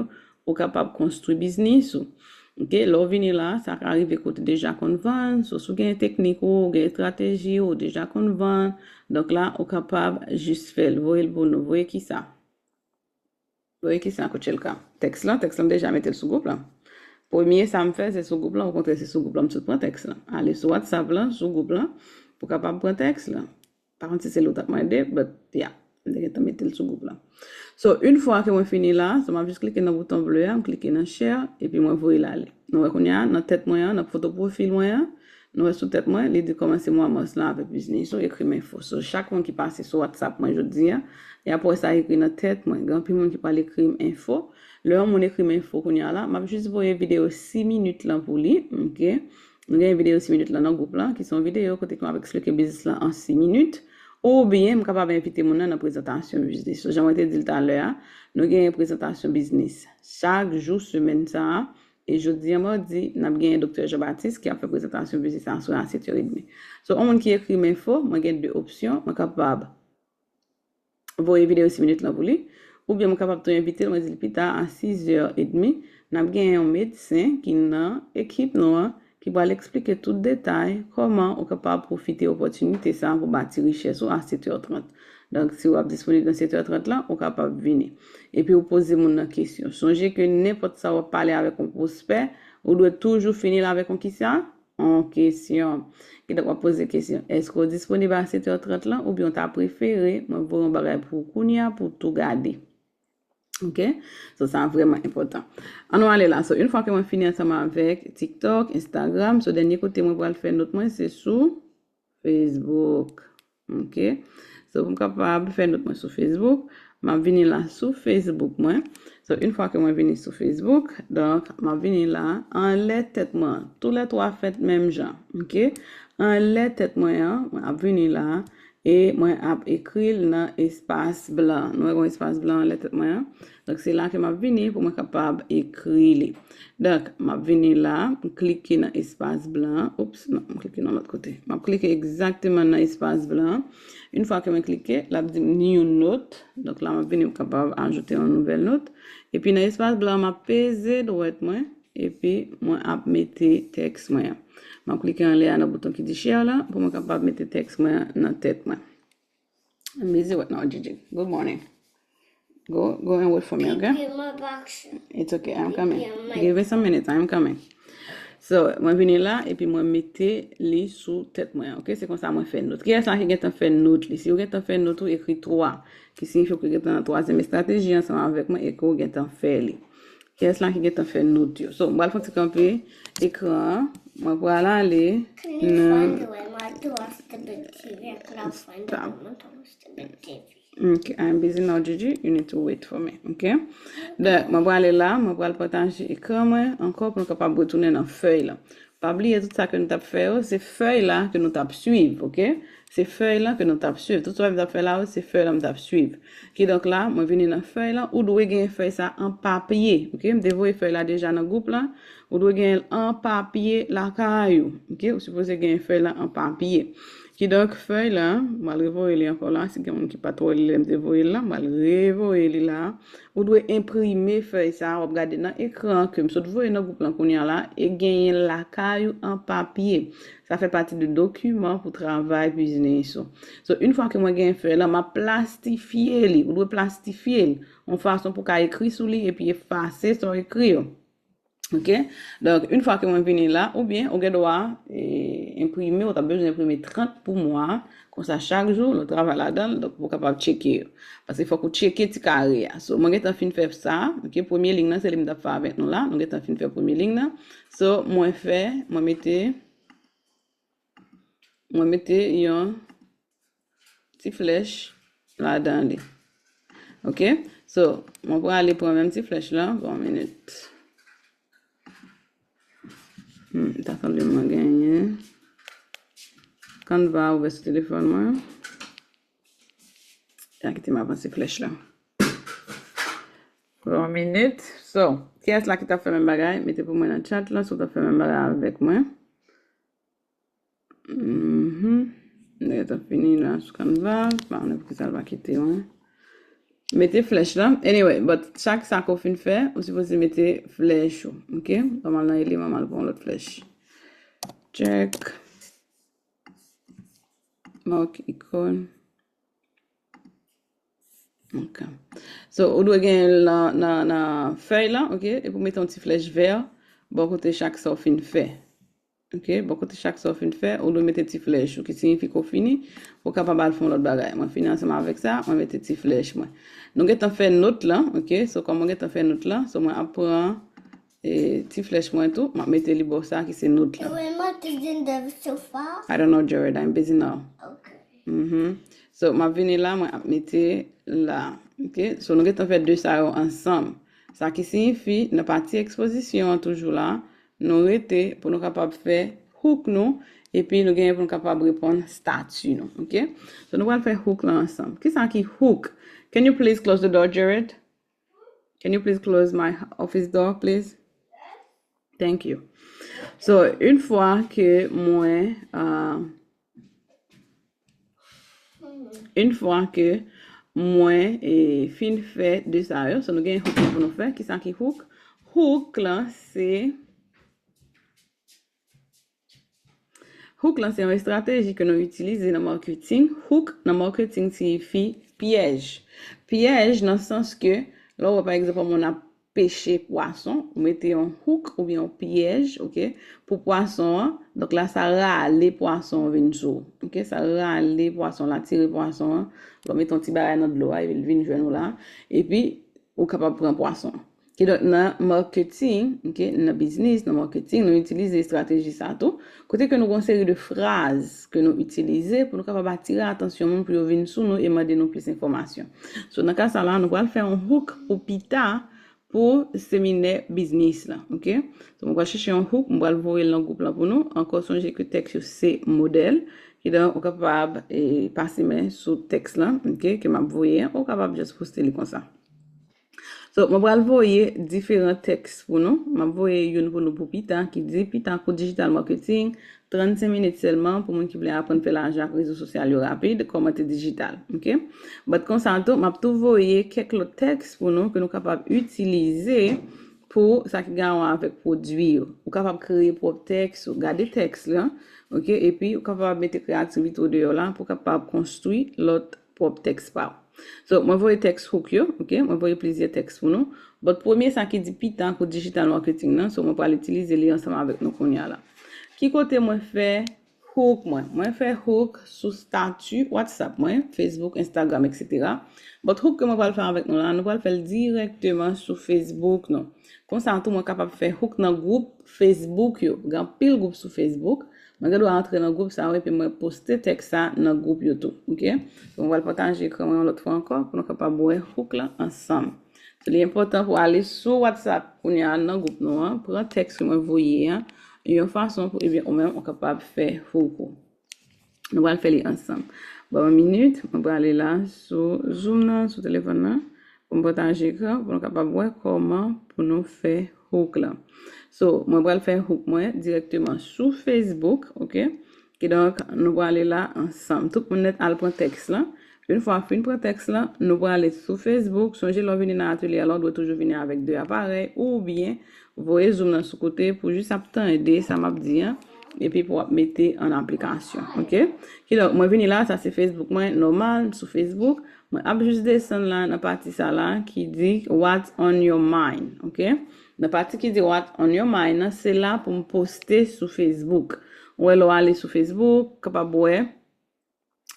ou kapab konstwi biznis ou. Ok, lè w vini la, sa ka rive ke w te deja konn vann, so si w gen teknik ou, ou gen estrateji ou, ou deja konn vann, donk la, ou kapab jis fè l, voye l pou nou, voye kisa. Voye ki sa, Kouchelka? Tèks lan, tèks lan m deja mete l sou gwoup lan. Premye sa m fè, se sou gwoup lan, okontrè, se sou gwoup lan m sot pran tèks lan. Ale sou WhatsApp lan, sou gwoup lan, pou kapab pran tèks lan. Pa konn si se li w t ap mande, but yeah, m te gentan mete l sou gwoup lan. So, yon fwa ke mwen fini la, so m ap jis klike nan bouton ble a, m klike nan share, epi mwen voye l ale. Nou wè kounye a, nan tèt mwen an, nan foto pwofil mwen an, nou wè sou tèt mwen, li di kòmanse mwa mas lan avèk biznis ou, ekri m enfo. So, chak moun ki pase sou WhatsApp mwen jodi a, y ap wè sa ekri nan tèt mwen. Gen anpil moun ki pral ekri m enfo. Lè yon moun ekri m enfo kounye a la, m ap jis voye videyo sis minit lan pou li, ok? Nou gen videyo sis minit lan nan gwoup lan, ki se yon videyo kote ke m ap eksplike biznis lan an sis minit. Oubyen, m kapab envite moun nan nan prezantasyon biznis. So, jan mwen te di l talè a, nou gen prezantasyon biznis chak jou semèn sa a. E jodi a madi, n ap genyen Doktè Jean Baptiste ki ap fè prezantasyon biznis aswè a sèt è edmi. So, yon moun ki ekri m enfo, mwen gen de opsyon. Mwen kapab voye videyo sis minit lan pou li, oubyen mwen kapab tou envite l, mwen di l pita a sis è edmi, n ap genyen yon medsen ki nan ekip nou an, ki pral eksplike tout detay kòman ou kapab pwofite opòtinite sa a pou bati richès ou a sèt è trant. Donk, si w ap disponib nan sèt è trant lan, ou kapab vini. Epi ou poze moun nan kesyon. Sonje ke nenpòt sa w ap pale avèk yon pwospè, ou dwe toujou fini l avèk yon kisa? Yon kesyon. Kidonk, w ap poze kesyon. Èske w disponib a sèt è trant lan, oubyen w ta prefere mwen voye yon bagay pou w kounye a pou w tou gade? Ok? So, sa vrèman enpòtan. Ann nou ale la. So, yon fwa ke mwen fini ansanm avèk TikTok, Instagram, so, dènye kote mwen pral fè not mwen, se sou Facebook. Ok? So, pou m kapab fè not mwen sou Facebook, m ap vini la sou Facebook mwen. So, yon fwa ke mwen vini sou Facebook, donk, m ap vini la, anlè tèt mwen an, tou lè twa fèt menm jan. Ok? Anlè tèt mwen an, mwen ap vini la, e mwen ap ekri l nan espas blan. Nou wè gen yon espas blan anlè tèt mwen an. Donk, se la ke m ap vini pou mwen kapab ekri li. Donk, m ap vini la, m klike nan espas blan an. Oops, non, m klike nan lòt kote. M ap klike egzakteman nan espas blan an. Yon fwa ke mwen klike, l ap di m new note. Donk, la, m ap vini, m kapab ajoute yon nouvèl not. Epi, nan espas blan an, m ap peze dwèt mwen. Epi, mwen ap mete tèks mwen an. M ap klike anlè a nan bouton ki di share la, pou mwen kapab mete tèks mwen an nan tèt mwen. I'm busy right now, Gigi. Good morning. Go, go and wait for me, okay? It's okay, I'm coming. Give me some minutes, I'm coming. So, mwen vini la, epi mwen mete li sou tèt mwen, ok? Se konsa mwen fè not. Kiyès la ki gentan fè not li? Si ou gentan fè not ou, ekri twa, ki siyifi ke ou gentan nan twazyèm estrateji ansanm avèk mwen e ke ou gentan fè li. Kiyès la ki gentan fè not yo? So, mwen pral fè yon ti kanpe ekran an. Mwen pral ale nan... Okay, I'm busy now, Gigi. You need to wait for me, okay? Donk, mwen pral ale la, mwen pral pataje ekran mwen ankò pou nou kapab retounen nan fèy la. Pa bliye tout sa ke nou t ap fè yo, se fèy la ke nou t ap swiv, ok? Se fèy la ke nou t ap swiv. Tout sa m t ap fè la yo, se fèy la m t ap swiv. Kidonk la, mwen vini nan fèy la, ou dwe gen fèy sa an papye, ok? M te voye fèy la deja nan gwoup la, ou dwe gen l an papye lakay ou, ok? Ou sipoze gen fèy la an papye. Kidonk, fèy la, m al revoye li ankò la, si gen moun ki pa t wè li lè m te voye l la, m al revoye li la. Ou dwe enprime fèy sa a, w ap gade nan ekran ke m sot voye nan gwoup lan kounye a la, e genyen l lakay ou an papye. Sa fè pati de dokiman pou travay biznis ou. So, yon fwa ke mwen gen fèy la, m ap plastifye li. Ou dwe plastifye l yon fason pou w ka ekri sou li epi efase sa w ekri yo. Ok? Donk, yon fwa ke mwen vini la, oubyen ou gen dwa e, enprime, ou ta bezwen enprime trant pou mwa, konsa chak jou, lè w travay ladan l, donk pou w kapab tcheke yo. Paske fòk ou tcheke ti kare a. So, mwen gentan fin fè sa, ok? Premye liy nan, se li m t ap fè avèk nou la. Nou gentan fin fè premye liy nan. So, mwen fè, mwen mete, mwen mete yon ti flèch ladan li. Ok? So, mwen prale pran menm ti flèch la. Bon, minit. Hmm, ta sanble mwen genyen Canva ouvè sou telefòn mwen. Ya, kite m avanse flèch la. Bon, minit. So, kiyès la ki t ap fè menm bagay? Mete pou mwen nan chat la, si w t ap fè menm bagay avèk mwen. Mhm. Nèg t ap fini la sou Canva, pa konnen poukisa l pa kite mwen. Mete flèch la. Anyway, but chak sa ke w fin fè, ou sipoze mete flèch ou, ok? Ban m al nan eleman, m al pran lòt flèch. Check. Mark icon. Ok. So, ou dwe gen nan, nan, nan fèy la, ok? Epi w mete yon ti flèch vè bò kote chak sa w fin fè. Ok? Bò kote chak sa w fin fè, ou dwe mete ti flèch ou, ki siyifi ke w fini, pou w kapab al fè yon lòt bagay. Mwen fini ansanm avèk sa, mwen mete ti flèch mwen. Nou gentan fè not lan, ok? So, kòm mwen gentan fè not lan, so mwen ap pran e, ti flèch mwen tou, m ap mete li bò sa ki se not lan. When much is in the sofa? I don't know, Jared, I'm busy now. Okay. Mhm. So, m ap vini la, mwen ap mete la. Ok? So, nou gentan fè de sa yo ansanm. Sa ki siyifi, nan pati ekspozisyon an toujou la, nou rete pou nou kapab fè hook nou, epi nou genyen pou nou kapab reponn stati nou. Ok? So, nou pral fè hook lan ansanm. Kisa ki hook? Can you please close the door, Jared? Can you please close my office door, please? Thank you. So, une fois que mwen, uh, une fois que mwen e fin fè de sa yo, so nou gen hook pou nou fè. Kisa ki hook? Hook lan se Hook lan se yon estrateji ke nou itilize nan marketing. Hook nan marketing siyifi pyèj. Pyèj nan sans ke lè w wè pa egzanp yon moun ap peche pwason, ou mete yon hook oubyen yon pyèj, ok, pou pwason an. Donk la sa rale pwason an vin sou ou. Ok, sa rale pwason, l atire pwason an. Lè w mete yon ti bagay nan dlo a, epi l vin jwenn ou la. Epi ou kapab pran pwason an. Kidonk nan marketing, ok, nan biznis, nan marketing, nou itilize estrateji sa tou. Kote ke nou gen yon seri de fraz ke nou itilize pou nou kapab atire atansyon moun pou yo vin sou nou e mande nou plis enfòmasyon. So, nan ka sa la, nou pral fè yon hook pou pita pou seminè biznis la, ok? So, mwen pral chèche yon hook, mwen pral voye l nan gwoup lan pou nou. Ankò, sonje ke tèks yo se modèl. Kidonk, ou kapab e, pase men sou tèks lan, ok, ke m ap voye an, ou kapab just poste li konsa. So, mwen pral voye diferan tèks pou nou. M ap voye youn pou nou pou pita, ki di pita kou digital marketing, trannsenk minit sèlman pou moun ki vle aprann fè lajan ak rezo sosyal yo rapid, kòmante dijital, ok? But konsa tou, m ap tou voye kèk lòt tèks pou nou ke nou kapab itilize pou sa ki gen awa avèk pwodui yo. Ou kapab kreye pwòp tèks ou, gade tèks lan, ok? Epi ou kapab mete kreyativite w deyò la pou w kapab konstwi lòt pwòp tèks pa w. So, mwen voye tèks hook yo, ok? Mwen voye plizyè tèks pou nou. But premye sa ki di pita kou digital marketing nan, so mwen pral itilize li ansanm avèk nou kounye a la. Ki kote mwen fè hook mwen? Mwen fè hook sou stati WhatsApp mwen, Facebook, Instagram, et cetera. But hook ke mwen pral fè avèk nou la, nou pral fè l dirèkteman sou Facebook nou. Konsa tou mwen kapab fè hook nan gwoup Facebook yo. Gen anpil gwoup sou Facebook. Mwen gen dwa antre nan gwoup sa yo epi mwen poste tèks sa nan gwoup yo tou. Ok? So, mwen pral pataje ekran mwen yon lòt fwa ankò pou nou kapab wè hook lan ansanm. So, li enpòtan pou ale sou WhatsApp kounye a nan gwoup nou an, pran tèks ke mwen voye an, yon fason pou, ebyen, ou menm ou kapab fè hook ou. Nou pral fè li ansanm. Ban mwen minit, mwen prale la sou Zoom nan, sou telefòn nan, pou m pataje ekran, pou nou kapab wè kòman pou nou fè hook lan. So, mwen pral fè hook mwen dirèkteman sou Facebook, ok? Kidonk, nou prale la ansanm. Tout moun nèt al pran tèks lan. Yon fwa fin pran tèks lan, nou prale sou Facebook. Sonje lè w vini nan atelye a la, w dwe toujou vini avèk de aparèy oubyen voye Zoom nan sou kote pou jis ap tande sa m ap di an, epi pou w ap mete an aplikasyon, ok? Kidonk, mwen vini la, sa se Facebook mwen, nòmal, m sou Facebook. Mwen ap jis desann la nan pati sa la ki di What's on your mind, ok? Nan pati ki di What's on your mind nan, se la pou m poste sou Facebook. Ou wè lè w ale sou Facebook, kapab wè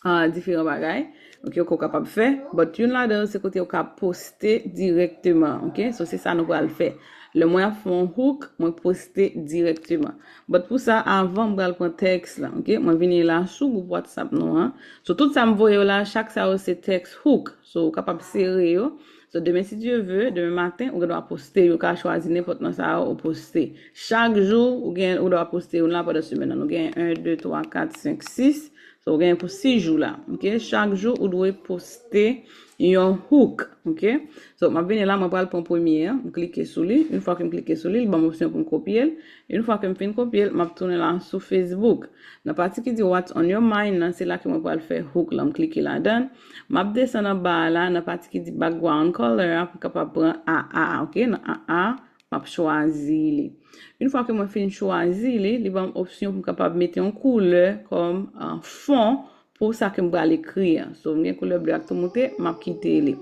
ah, diferan bagay, ok, ke w kapab fè. But youn ladan yo se kote w ka poste dirèkteman, ok? So, se sa nou pral fè. Lè mwen ap fè yon hook, mwen poste dirèkteman. But pou sa, avan m pral pran tèks la, ok? Mwen vini la sou gwoup WhatsApp nou an. So, tout sa m voye w la, chak sa yo se tèks hook. So, ou kapab sere yo. So, demen, si Dye ve, demen maten, ou gen dwa poste yo, ou ka chwazi nenpòt nan sa yo, ou poste. Chak jou, ou gen, ou dwa poste youn la pandan semèn nan. Nou gen en, de, twa, kat, senk, sis. So, ou gen pou sis jou la. Ok? Chak jou, ou dwe poste yon hook. Ok? So, m ap vini la, mwen pral pran premye an. M klike sou li. Yon fwa ke m klike sou li, li ban m opsyon pou m kopye l. Yon fwa ke m fin kopye l, m ap tounen la sou Facebook. Nan pati ki di What's on your mind nan, se la ke mwen pral fè hook lan, m klike ladan l. M ap desann anba a la, nan pati ki di background color a, pou m kapab pran A A, ok? Nan A A, m ap chwazi li. Yon fwa ke mwen fin chwazi li, li ban m opsyon pou m kapab mete yon koulè kòm, ah, fon pou sa ke m pral ekri an. So, m gen koulè ble ak tou moute, m ap kite li.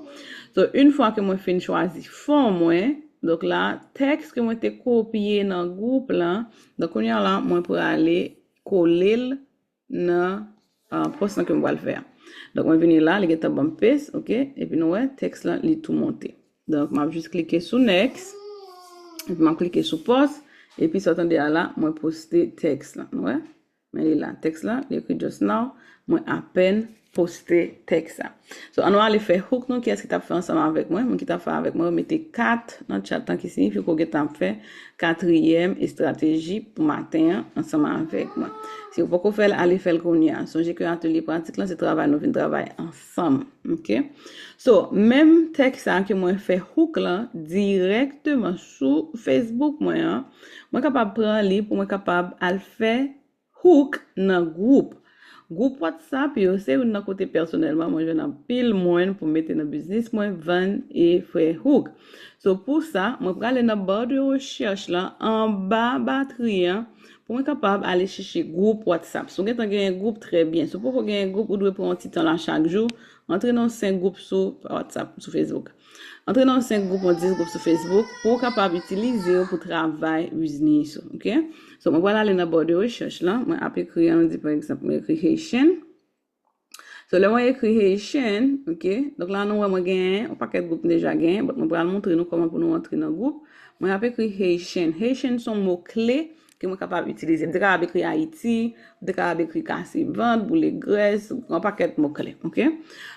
So, yon fwa ke mwen fin chwazi fon mwen, donk la, tèks ke mwen te kopye nan gwoup lan, donk kounye a la, mwen prale kole l nan uh, pòs lan ke m pral fè a. Donk, mwen vini la, li gentan ban m paste, ok? Epi nou wè, tèks lan, li tou monte. Donk, m ap jis klike sou next, epi m ap klike sou post, epi sa w tande a la, mwen poste tèks lan, nou wè? Men li la, tèks lan, li ekri just now, mwen apèn poste tèks la. So, ann nou ale fè hook nou, kiyès ki t ap fè ansanm avèk mwen? Moun ki t ap fè avèk mwen, yo mete kat nan chat lan, ki siyifi ke w gentan ap fè katriyèm estrateji pou maten an ansanm avèk mwen. Si w poko fè l, ale fè l kounye a. Sonje ke atelye pratik lan, se travay nou vin travay ansanm, ok? So, menm tèks sa ke mwen fè hook lan dirèkteman sou Facebook mwen an, mwen kapab pran li pou mwen kapab al fè hook nan gwoup. Gwoup WhatsApp yo, se youn nan kote pèsonèlman mwen jwenn anpil moun pou mete nan biznis mwen, vann e fè hook. So, pou sa, mwen prale nan ba de rechèch lan, anba batri an, pou mwen kapab ale chèche gwoup WhatsApp. Si w gentan genyen gwoup, trè byen. Si w poko genyen gwoup, ou dwe pran yon ti tan la chak jou, antre nan senk gwoup sou WhatsApp, sou Facebook. Antre nan senk gwoup, yon dis gwoup sou Facebook pou w kapab itilize yo pou travay biznis ou, ok? So, mwen pral ale nan ba de rechèch lan, mwen ap ekri, ann di pa egzanp, mwen ekri Haitian. So, lè mwen ekri Haitian, ok? Donk la, nou wè mwen genyen yon pakèt gwoup m deja genyen, but mwen pral montre nou kòman pou nou antre nan gwoup. Mwen ap ekri Haitian. Haitian se yon mo kle ke mwen kapab itilize. M te kapab ekri Ayiti, m te kapab ekri kase vant, boule grès, yon pakèt mo kle, ok?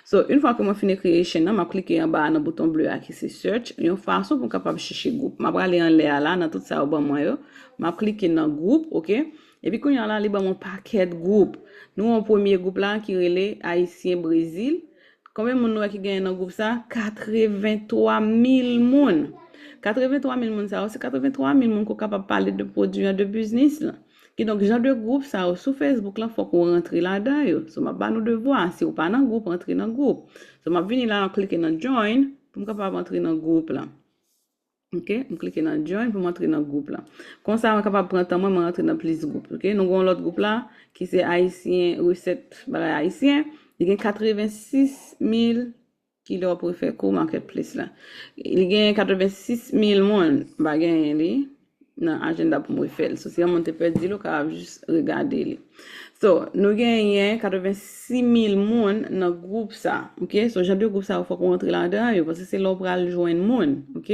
So, yon fwa ke mwen fin ekri Haitian nan, m ap klike anba a nan bouton ble a ki se search, yon fason pou m kapab chèche gwoup. M ap prale anlè a la, nan tout sa yo ban mwen yo. M ap klike nan gwoup, ok? Epi kounye a la, li ban mwen yon pakèt gwoup. Nou wè yon premye gwoup la ki rele Ayisyen Brezil. Konbyen moun nou wè ki genyen nan gwoup sa? Katrevenntwa mil moun. Katrevenntwa mil moun sa yo, se katrevenntwa mil moun ke w kapab pale de pwodui an, de biznis lan. Kidonk, jan de gwoup sa yo sou Facebook lan, fòk ou rantre ladan yo. So, m ap ba nou devwa. Si w pa nan gwoup, rantre nan gwoup. So, m ap vini la, m ap klike nan join pou m kapab rantre nan gwoup lan. Ok, m klike nan join pou m antre nan gwoup lan. Konsa, mwen kapab pran tan mwen, mwen rantre nan plis gwoup. Ok, nou gen yon lòt gwoup la, ki se Ayisyen, resèt bagay ayisyen. Li gen katrevensis mil, kilè w ap refè kou marketplace la. Li gen katrevensis mil moun, m pa genyen li nan ajanda pou m refè l. So, si yon moun te pèdi l, ou kapab jis regade li. So, nou genyen katrevensis mil moun nan gwoup sa, ok? So, jan de gwoup sa yo, fòk ou rantre ladan yo, paske se la w pral jwenn moun, ok?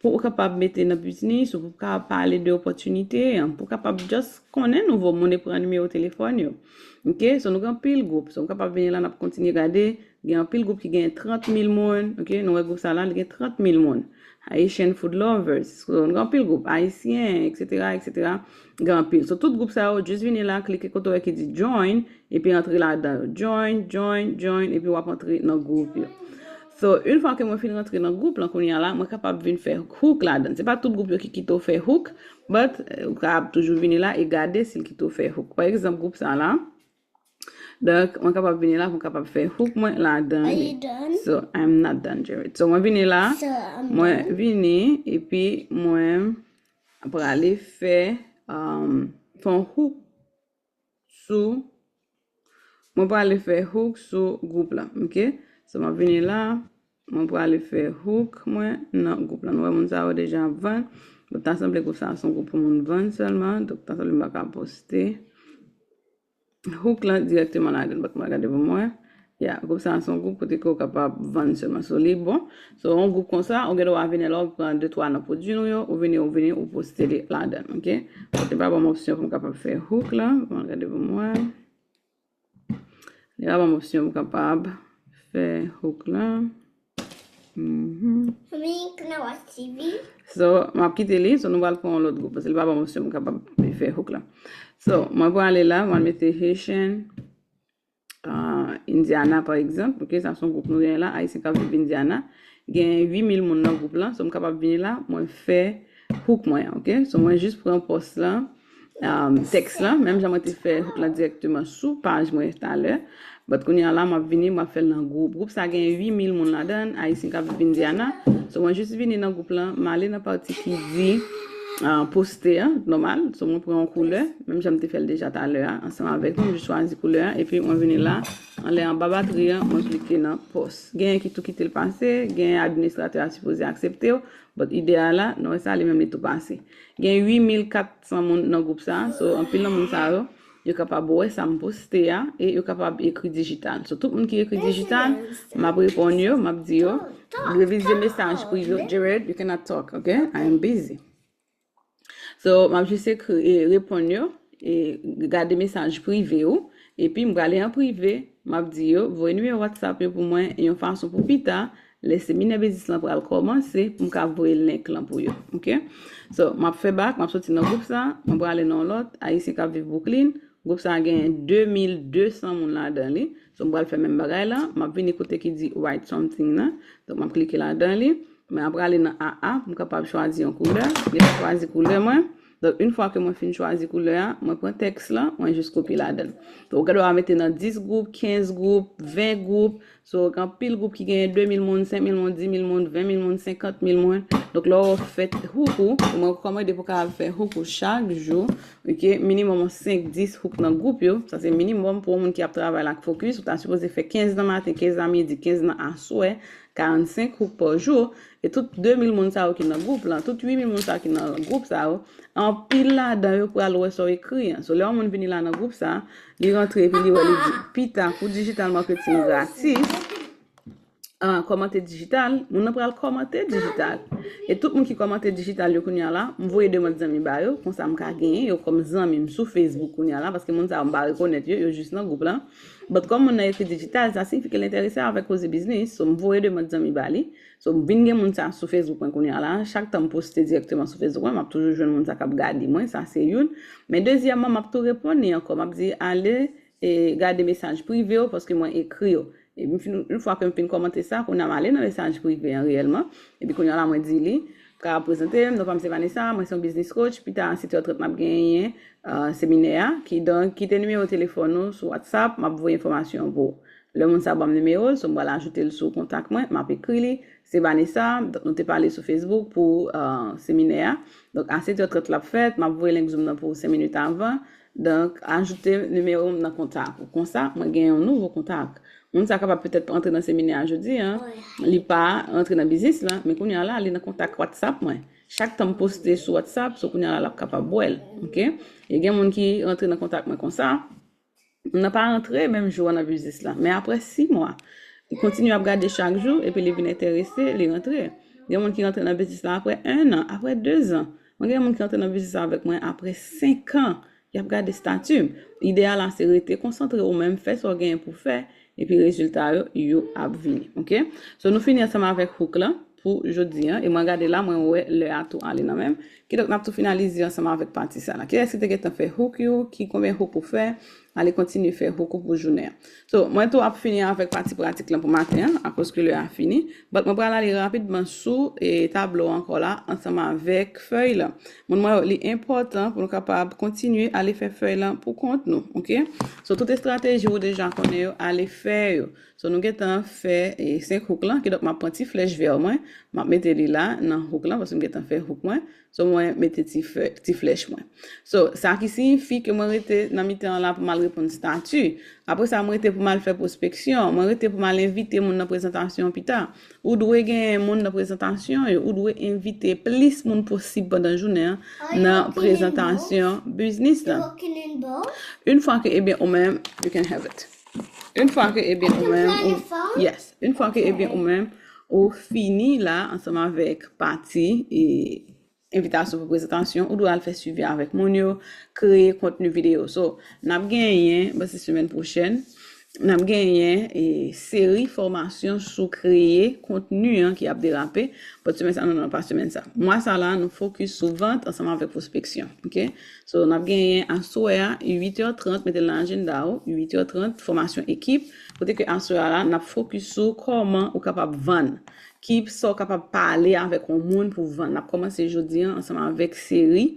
Pou ou kapab mete nan biznis ou, pou w kapab pale de opòtinite an, pou w kapab just konnen nouvo moun e pran nimewo telefòn yo. Ok? So, nou gen anpil gwoup. So, m kapab vini la, n ap kontinye gade. Gen anpil gwoup ki gen trant mil moun. Ok? Nou wè gwoup sa la, li gen trant mil moun. Haitian Food Lovers. So, nou gen anpil gwoup. Ayisyen, et cetera, et cetera. Gen anpil. So, tout gwoup sa yo, jis vini la, klike kote w wè ki di join, epi antre ladan yo. Join, join, join, epi w ap antre nan gwoup yo. So, yon fwa ke mwen fin rantre nan gwoup lan kounye a la, mwen kapab vin fè hook ladan. Se pa tout gwoup yo ki kite w fè hook, but, eh, ou kapab toujou vini la e gade si l kite w fè hook. Pa egzanp, gwoup sa la. Donk, mwen kapab vini la pou m kapab fè hook mwen ladan li. Are you done? So, I'm not done, Jared. So, mwen vini la, So, I'm mwen done. vini, epi mwen prale fè, um, fè yon hook sou, mwen prale fè hook sou gwoup la, ok? So, m ap vini la, mwen prale fè hook mwen nan gwoup la. Nou wè moun sa yo deja ap vann. Donk, ta sanble gwoup sa se yon gwoup pou moun vann sèlman. Donk, ta sanble m pa ka poste hook la dirèkteman ladan. Donk, mwen gade pou mwen. Ya, gwoup sa se yon gwoup kote ke w kapab vann sèlman. So, li bon. So, yon gwoup konsa, ou gen dwa vini la, ou pran de twa nan pwodui nou yo, ou vini, ou vini, ou poste li ladan, ok? Li pa ban m opsyon pou m kapab fè hook la. Mwen gade pou mwen. Li pa ban m opsyon pou m kapab fè hook la. Mhm. Mami, can I watch T V? So, m ap kite li, so nou pral pran yon lòt gwoup, paske li pa ban m opsyon pou m kapab fè hook la. So, mwen prale la, mwen mete Haitian, ah, Indiana, pa egzanp, ok, sa se yon gwoup nou genyen la, Ayisyen k ap viv Indiana. Gen uit mil moun nan gwoup lan, so m kapab vini la, mwen fè hook mwen an, ok? So, mwen jis pran pòs lan, um, tèks lan, menm jan mwen te fè hook lan dirèkteman sou paj mwen talè. But kounye a la, m ap vini, m ap fè l nan gwoup. Gwoup sa gen uit mil moun ladan l, Ayisyen k ap viv Indiana. So, mwen jis vini nan gwoup lan, m ale nan pati ki di, uh, poste an, nòmal. So, mwen pran yon koulè, menm jan m te fè l deja talè a, ansanm avèk nou, mwen jis chwazi koulè a, epi mwen vini la, anlè anba batri an, mwen klike nan post. Genyen ki tou kite l pase, genyen administratè a sipoze aksepte w, but ide a la, nou wè sa, li menm li tou pase. Gen uit mil kat san moun nan gwoup sa, so anpil nan moun sa yo, yo kapab wè sa m poste a e yo kapab ekri dijital. So, tout moun ki ekri dijital, m ap reponn yo, m ap di yo, revize mesaj prive yo. Jared, you cannot talk, okay? I am busy. So, m ap jis ekri, e, reponn yo, e gade mesaj prive ou, epi m prale an prive, m ap di yo, voye nimewo WhatsApp yo pou mwen, yon fason pou pita, lè seminè biznis lan pral kòmanse, pou m ka voye link lan pou yo, ok? So, m ap fè bak, m ap soti nan gwoup sa, mwen prale nan yon lòt, Ayisyen k ap viv Brooklyn, gwoup sa genyen de mil de san moun ladan li, so m pral fè menm bagay la, m ap vini kote ki di write something nan, donk m ap klike ladan li, mwen ap prale nan A A, pou m kapab chwazi yon koulè, lè m chwazi koulè mwen, donk, yon fwa ke mwen fin chwazi koulè a, mwen pran tèks lan, mwen jis kopye ladan l. Donk, ou gen dwa mete nan dis gwoup, kenz gwoup, ven gwoup. So, gen anpil gwoup ki genyen de mil moun, senk mil moun, di mil moun, ven mil moun, senkant mil moun. Donk, lè w fè hook ou, mwen rekòmande pou w kapab fè hook ou chak jou, ok? Minimòm senk, dis hook nan gwoup yo. Sa se minimòm pou yon moun ki ap travay la ak fokis. Ou ta sipoze fè kenz nan maten, kenz nan midi, kenz nan aswè, karannsenk hook pa jou. E tout de mil moun sa yo ki nan gwoup lan, tout uit mil moun sa yo ki nan gwoup sa yo, anpil ladan yo pral wè sa w ekri an. So, lè yon moun vini la nan gwoup sa, li rantre epi li wè, li di, pita, kou digital marketing gratis, ah, kòmante dijital, moun nan pral kòmante dijital. E tout moun ki kòmante dijital yo kounye a la, m voye demann zanmi ba yo, konsa m ka genyen yo kòm zanmi m sou Facebook kounye a la, paske moun sa yo m pa rekonèt yo, yo jis nan gwoup lan. But kòm moun nan ekri dijital, sa siyifi ke l enterese avèk koze biznis, so m voye demann zanmi ba li. So, m vin gen moun sa sou Facebook mwen kounye a la. Chak tan m poste dirèkteman sou Facebook mwen, m ap toujou jwenn moun sa k ap gade mwen, sa se youn. Men dezyèmman, m ap tou reponn li ankò. M ap di, ale, e, gade mesaj prive yo, paske mwen ekri yo. E m fin, yon fwa ke m fin kòmante sa, kounye a m ale nan mesaj prive an reyèlman. Epi kounye a la, mwen di li, m ka prezante m, non pa m se Vanessa, mwen se yon business coach. Pita a sèt è trant, n ap genyen, uh, seminè a. Kidonk, kite nimewo telefòn ou sou WhatsApp, m ap voye enfòmasyon pou ou. Lè moun sa ban m nimewo l, so m pral ajoute l sou kontak mwen, m ap ekri li. Se Vanessa, donk nou te pale sou Facebook pou, uh, seminè a. Donk, a sèt è trant l ap fèt, m ap voye link Zoom nan pou ou senk minit avan. Donk, ajoute nimewo m nan kontak ou. Konsa, mwen gen yon nouvo kontak. Moun sa kapab petèt antre nan seminè a jodi a, li pa antre nan biznis lan, men kounye a la, li nan kontak WhatsApp mwen. Chak tan m poste sou WhatsApp, so kounye a la, l ap kapab wè l, ok? E gen moun ki rantre nan kontak mwen konsa, moun nan pa rantre menm jou an nan biznis lan, men apre sis mwa, li kontinye ap gade chak jou, epi li vin enterese, li rantre. Gen moun ki rantre nan biznis lan apre en an, apre de zan. Mwen gen moun ki rantre nan biznis lan avèk mwen apre senk an, y ap gade estati m. Ide a la se rete konsantre ou menm, fè sa w genyen pou fè, epi rezilta yo, yo ap vini, ok? So, nou fini ansanm avèk hook lan pou jodi an, e mwen gade la, mwen wè lè a tou ale nan men m. Kidonk, n ap tou finalize ansanm avèk pati sa la. Kiyès ki te gentan fè hook yo? Ki konbyen hook ou fè? Ale kontinye fè hook ou pou jounen an. So, mwen tou ap fini avèk pati pratik lan pou maten an, akoz ke lè a fini. But mwen pral ale rapidman sou, e, tablo ankò la, ansanm avèk fèy lan. Moun mwen yo, li enpòtan pou nou kapab kontinye ale fè fèy lan pou kont nou, ok? So, tout estrateji ou deja konnen yo, ale fè yo. So, nou gentan fè, e, senk hook lan, kidonk m ap pran ti flèch vè mwen, m ap mete li la nan hook lan, paske m gentan fè hook mwen. So, mwen mete ti fè-, ti flèch mwen. So, sa ki siyifi ke mwen rete nan mitan an la pou m al reponn estati. Apre sa, mwen rete pou m al fè pwospeksyon. Mwen rete pou m al envite moun nan prezantasyon pita. Ou dwe genyen moun nan prezantasyon yo. Ou dwe envite plis moun posib pandan jounen an nan prezantasyon biznis lan. Yon fwa ke, ebyen, ou menm, you can have it. Yon fwa ke, ebyen, ou menm, ou, yes. Yon fwa ke, ebyen, ou menm, ou fini la ansanm avèk pati, e, envitasyon pou prezantasyon, ou dwe al fè swivi avèk moun yo, kreye kontni videyo. So, n ap genyen, ban se semèn pwochèn, n ap genyen, e, seri fòmasyon sou kreye kontni an ki ap derape, but semèn sa, non, non, pa semèn sa. Mwa sa la, nou fokis sou vant ansanm avèk pwospeksyon, ok? So, n ap genyen aswè a, uit è trant, mete l nan ajanda w, uit è trant, fòmasyon ekip, kote ke aswè a la, n ap fokis sou kòman ou kapab vann. Ki sa w kapab pale avèk yon moun pou vann. N ap kòmanse jodi an ansanm avèk seri,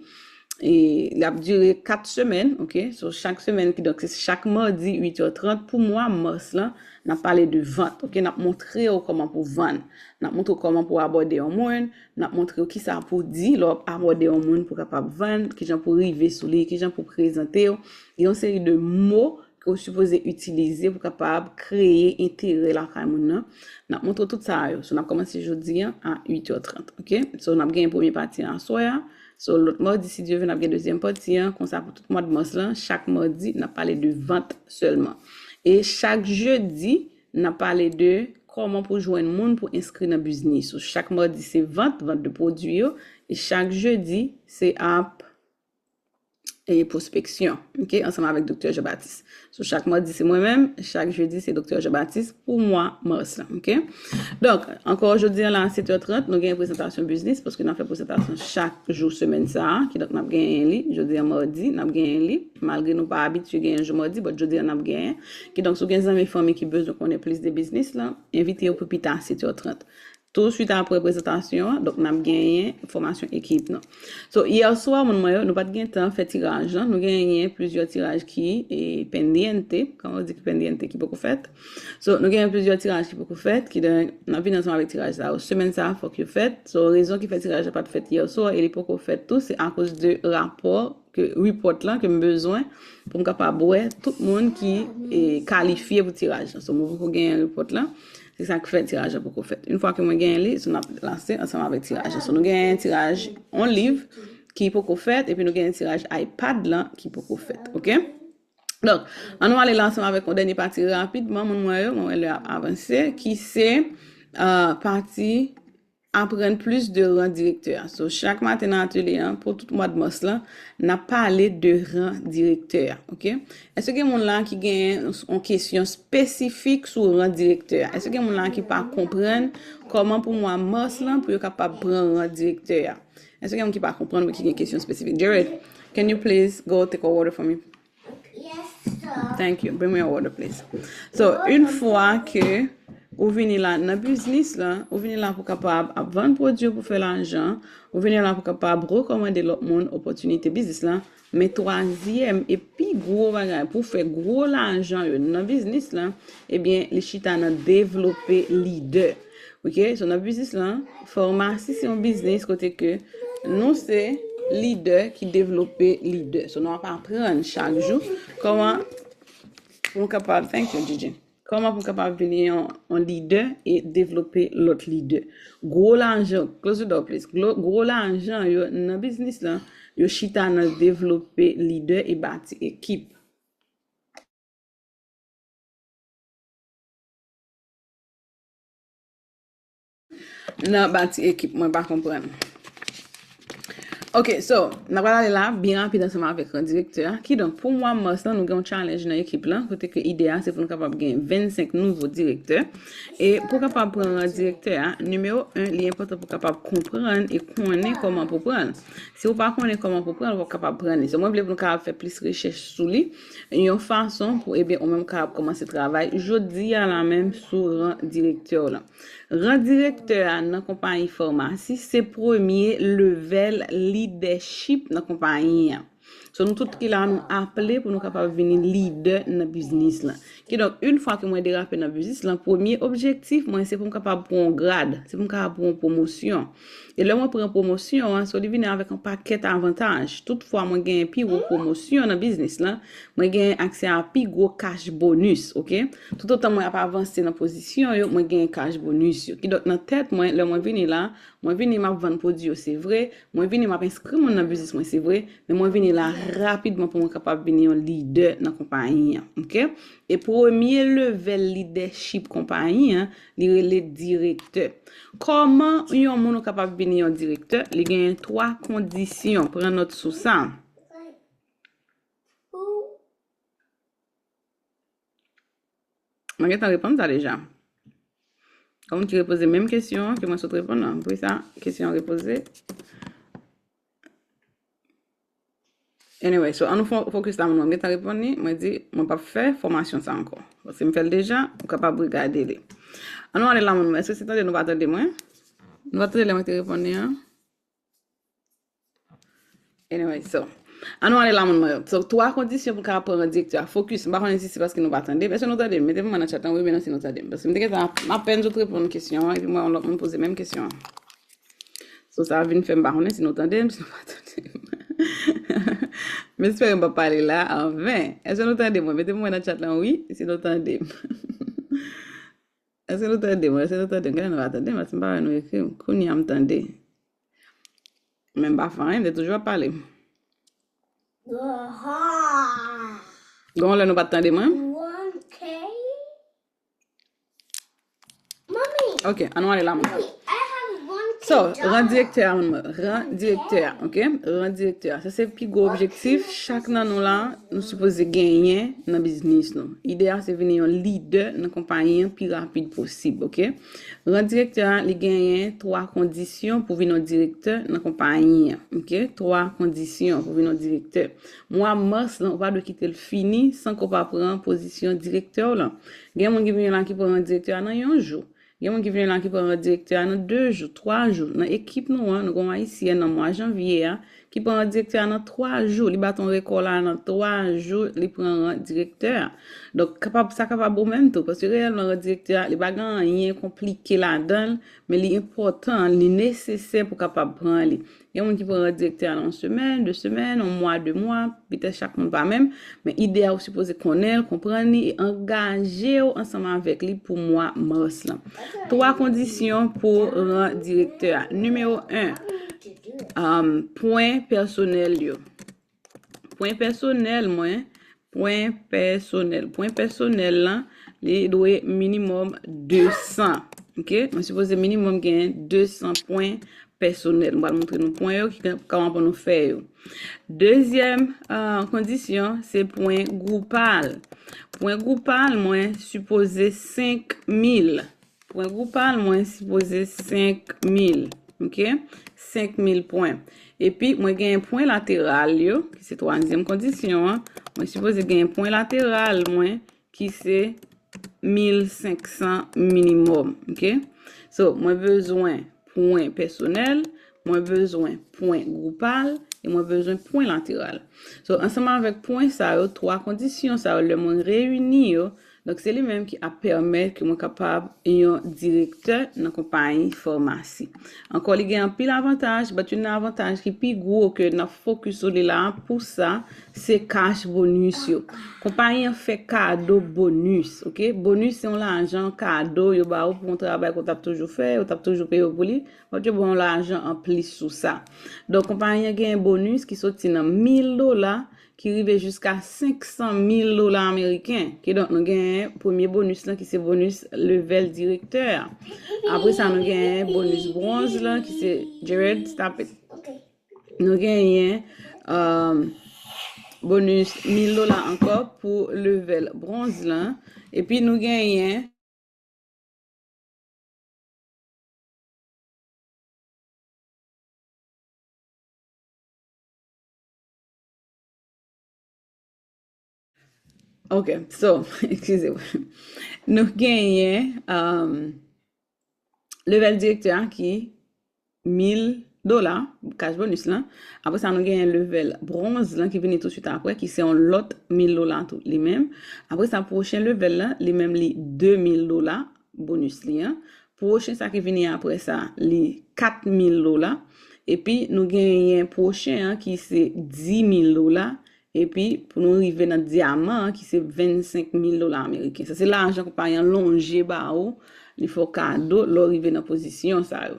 E l ap dire kat semèn, ok? So, chak semèn, kidonk, se chak madi, uit è trant pou mwa mas lan, n ap pale de vant, ok? N ap montre w kòman pou vann. N ap montre w kòman pou abòde yon moun, n ap montre w kisa pou di lè w ap abòde yon moun pou kapab vann, kijan pou rive sou li, kijan pou prezante w, yon seri de mo ke w sipoze itilize pou kapab kreye enterè lakay moun nan. N ap montre w tout sa yo. So, n ap kòmanse jodi a, a uit è trant, ok? So, n ap gen premye pati a aswè a. So, lòt madi, si Dye vle, n ap gen dezyèm pati a. Konsa, pou tout mwa de mas lan, chak madi, n ap pale de vant sèlman. E chak jedi, n ap pale de kòman pou jwenn moun pou enskri nan biznis ou. Chak madi, se vant, vant de pwodui yo. E chak jedi, se ap e pwospeksyon, ok, ansanm avèk Doktè Jean Baptiste. So, chak madi, se mwen menm, chak jedi, se Doktè Jean Baptiste pou mwa mas lan, ok? Donk, ankò jodi a la, a sèt è trant, nou gen prezantasyon biznis, paske n ap fè prezantasyon chak jou semèn sa a, kidonk n ap genyen li, jodi a madi, n ap genyen li, malgre nou pa abitye genyen jou madi, but jodi a n ap genyen. Kidonk, si w gen zanmi, fanmi ki bezwen konnen plis de biznis lan, envite yo pou pita a sèt è trant. Tou swit apre prezantasyon an, donk, n ap genyen fòmasyon ekip nan. So, yè swa, moun mwen yo, nou pa t gen tan fè tiraj lan. Nou genyen plizyè tiraj ki, e, pendiente. Kòman w di ki pendiente, ki poko fèt? So, nou genyen plizyè tiraj ki poko fèt, kidonk, n ap vin ansanm avèk tiraj sa yo. Semèn sa a, fòk yo fèt. So, rezon ki fè tiraj la pa t fèt yè swa e li poko fèt tou, se akoz de rapò ke, report lan ke m bezwen pou m kapab wè tout moun ki, e, kalifye pou tiraj lan. So, mwen poko genyen report lan. Se sa k fè tiraj la poko fèt. Yon fwa ke mwen genyen li, so n ap lanse ansanm avèk tiraj la. So, nou genyen tiraj yon liv ki poko fèt, epi nou genyen tiraj iPad lan ki poko fèt, ok? Donk, ann nou ale la ansanm avèk yon dènye pati rapidman, moun mwen yo, mwen wè lè ap avanse, ki se, euh, pati aprann plis de ran direktè a. So, chak maten nan atelye an, pou tout mwa de mas lan, n ap pale de ran direktè a, ok? Èske gen moun la ki gen yon kesyon espesifik sou ran direktè a? Èske gen moun la ki pa konprann kòman pou mwa mas lan pou yo kapab pran ran direktè a? Èske gen moun ki pa konprann oubyen ki gen kesyon espesifik? Jared, can you please go take a water for me? Yes, sir. Thank you. Bring me a water, please. So, yon fwa ke ou vini la nan biznis la, ou vini la pou kapab ap vann pwodui pou fè lajan, ou vini la pou kapab rekòmande lòt moun opòtinite biznis la, men twazyèm e pi gwo bagay pou fè gwo lajan yo nan biznis la, ebyen, li chita nan devlope lidè. Ok, so nan biznis lan, fawmasi se yon biznis kote ke nou se lidè ki devlope lidè. So nou ap aprann chak jou kòman pou nou kapab, thank you, Gigi. Kòman pou nou kapab vin yon, yon lidè e devlope lòt lidè. Gwo lajan, close the door please. Gwo, gwo lajan yo nan biznis lan, yo chita nan devlope lidè e bati ekip. Nan bati ekip, mwen pa konprann. Ok, so, n ap pral ale la, byen rapid ansanm avèk ran direktè a. Kidonk, pou mwa mas lan, nou gen yon challenge nan ekip lan, kote ke ide a, se pou nou kapab gen vennsenk nouvo direktè. E pou kapab pran ran direktè a, nimewo en, li enpòtan pou kapab konprann e konnen kòman pou pran l. Si w pa konnen kòman pou pran l, w p ap kapab pran li. So, mwen vle pou nou kapab fè plis rechèch sou li, yon fason pou, ebyen, ou menm kapab kòmanse travay jodi a la menm sou ran direktè w lan. Ran direktè a nan konpayi fawmasi, se premye level lidèchip nan konpayi an. So, nou tout ki la, nou aple pou nou kapab vini lidè nan biznis lan. Kidonk, yon fwa ke mwen derape nan biznis lan, premye objektif mwen, se pou m kapab pran yon grad, se pou m kapab pran yon pwomosyon. E lè mwen pran pwomosyon an, so li vini avèk yon pakèt avantaj. Tout fwa mwen genyen pi gwo pwomosyon nan biznis lan, mwen genyen aksè a pi gwo cash bonus, ok? Toutotan mwen ap avanse nan pozisyon yo, mwen genyen cash bonus yo. Kidonk, nan tèt mwen, lè mwen vini la, mwen vini, m ap vann pwodui yo, se vre. Mwen vini, m ap enskri moun nan biznis mwen, se vre. Men mwen vini la rapidman pou mwen kapab vini yon lidè nan konpayi an, ok? E premye level lidèchip konpayi an, li rele direktè. Kòman yon moun ou kapab vini yon direktè? Li genyen twa kondisyon. Pran nòt sou sa. Mwen gentan reponn sa deja. Gen moun ki repoze menm kesyon an ke mwen sot reponn nan. Pou sa, kesyon an repoze. Anyway, so, an nou fo-, focus la, moun, mwen gentan reponn li. Mwen di, mwen p ap fè fòmasyon sa ankò. Paske m fè l deja, ou kapab regade li. An nou ale la, moun, èske se tande nou pa tande mwen? Nou pa tande lè mwen te reponn li an? Anyway, so, ann nou ale la, moun mwen yo. So, twa kondisyon pou kapab pran direktè a. Focus. M pa konnen si se paske nou pa tande m. Èske nou tande m? Mete pou mwen nan chat lan, wi oubyen non, si nou tande m. Paske m te gentan, m apèn sot reponn kesyon an, epi m wè yon lòt moun poze menm kesyon an. So, sa vin fè m pa konnen si nou tande m, si nou pa tande m. M espere m pa pale la anven. Èske nou tande mwen? Mete pou mwen nan chat lan, wi, si nou tande m. Èske nou tande mwen? Èske nou tande m? Genlè nou pa tande m, paske m pa wè nou ekri m. Kounye a m tande. Men m pa fè anyen, m te toujou ap pale. Aha. Gon lè nou pa t tande mwen? One K? Mommy. Ok, ann nou ale la, moun. Mommy, I have one K. So, ran direktè a, moun mwen. Ran direktè a, ok? Ran direktè a. Sa se pi gwo objektif chak nan nou la, nou sipoze genyen nan biznis nou. Ide a se vin yon lidè nan konpayi an pi rapid posib, ok? Ran direktè a, li genyen twa kondisyon pou vin yon direktè nan konpayi an, ok? Twa kondisyon pou vin yon direktè. Mwa mas lan, ou pa dwe kite l fini san ke w pa pran pozisyon direktè w lan. Gen moun ki vin la ki pran ran direktè a nan yon jou. Gen moun ki vin la ki pran ran direktè a nan de jou, twa jou. Nan ekip nou an, nou gen yon ayisyèn nan mwa janvye a ki pran ran direktè a nan twa jou. Li bat yon rekò la nan twa jou, li pran ran direktè a. Donk, kapab, sa kapab ou menm tou, paske reyèlman ran direktè a, li pa gen anyen konplike ladan l, men li enpòtan, li nesesè pou kapab pran li. Gen moun ki pran ran direktè a nan yon semèn, de semèn, yon mwa, de mwa, petèt chak moun pa menm, men ide a ou sipoze konnen l, konprann li e angaje w ansanm avèk li pou mwa mas lan. Twa kondisyon pou ran direktè a. Nimewo en, um, pwen pèsonèl yo. Pwen pèsonèl mwen, pwen pèsonèl. Pwen pèsonèl lan, li dwe minimòm de san. Ok? Mwen sipoze minimòm gen de san pwen pèsonèl. Mwen pral montre nou pwen yo, ki, kòman pou nou fè yo. Dezyèm, ah, kondisyon, se pwen gwoupal. Pwen gwoupal mwen sipoze senk mil. Pwen gwoupal mwen sipoze senk mil, ok? Senk mil pwen. Epi, mwen genyen pwen lateral yo, ki se twazyèm kondisyon an. Mwen sipoze genyen pwen lateral mwen, ki se mil senk san minimòm, ok? So, mwen bezwen pwen pèsonèl, mwen bezwen pwen gwoupal, e mwen bezwen pwen lateral. So, ansanm avèk pwen sa yo, twa kondisyon sa yo, lè mwen reyini yo, donk, se li menm ki ap pèmèt ke mwen kapab yon direktè nan konpayi famasi. Ankò, li gen anpil avantaj, but youn nan avantaj ki pi gwo ke n ap fokis sou li la pou sa, se cash bonus yo. Konpayi an fè kado bonus, ok? Bonus se yon lajan kado yo ba ou pou yon travay ke w t ap toujou fè, yo t ap toujou peye w pou li, but yo ba w yon lajan anplis sou sa. Donk, konpayi an gen bonus ki soti nan mil dola, ki rive jiska senk san mil dola ameriken. Kidonk, nou genyen premye bonus lan, ki se bonus level direktè a. Apre sa, nou genyen bonus bronz lan, ki se, Jared, stop it. Nou genyen, um, bonus mil dola ankò pou level bronz lan. Epi nou genyen Ok, so, eskize mwen. Nou genyen, um, level direktè a ki mil dola, cash bonus lan. Apre sa, nou genyen level bronz lan ki vini tousuit apre, ki se yon lòt mil dola tou li menm. Apre sa, pwochen level lan, li menm li de mil dola, bonus li an. Pwochen sa ki vini apre sa, li kat mil dola. Epi nou genyen pwochen an ki se di mil dola. Epi pou nou rive nan dyaman an ki se vennsenk mil dola ameriken. Sa se lajan konpayi an lonje ba ou, li fè w kado lè w rive nan pozisyon sa yo.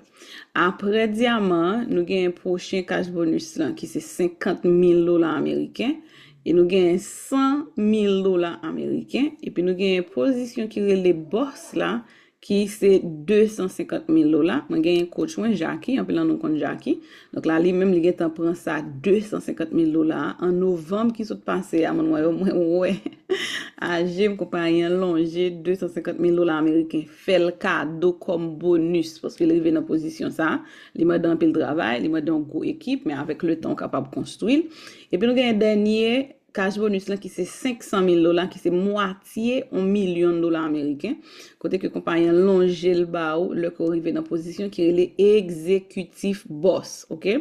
Apre dyaman an, nou genyen pwochen cash bonus lan ki se senkant mil dola ameriken. E nou genyen san mil dola ameriken. Epi nou genyen pozisyon ki rele bòs la, ki se de san senkant mil dola. Mwen genyen coach mwen, Jackie, anpil nan nou konn Jackie. Donk la, li menm, li gentan pran sa de san senkant mil dola a. An novanm ki sot pase a, moun mwen yo, mwen wè aje m konpayi an lonje de san senkant mil dola ameriken, fè l kado kòm bonus, paske li rive nan pozisyon sa a. Li mande anpil travay, li mande yon gwo ekip, men avèk letan, ou kapab konstwi l. Epi nou genyen dènye Cash bonus lan ki se senk san mil dola, ki se mwatye yon milyon dola ameriken, kote ke konpayi an lonje l ba ou lè ke w rive nan pozisyon ki rele egzekitif bòs, oke?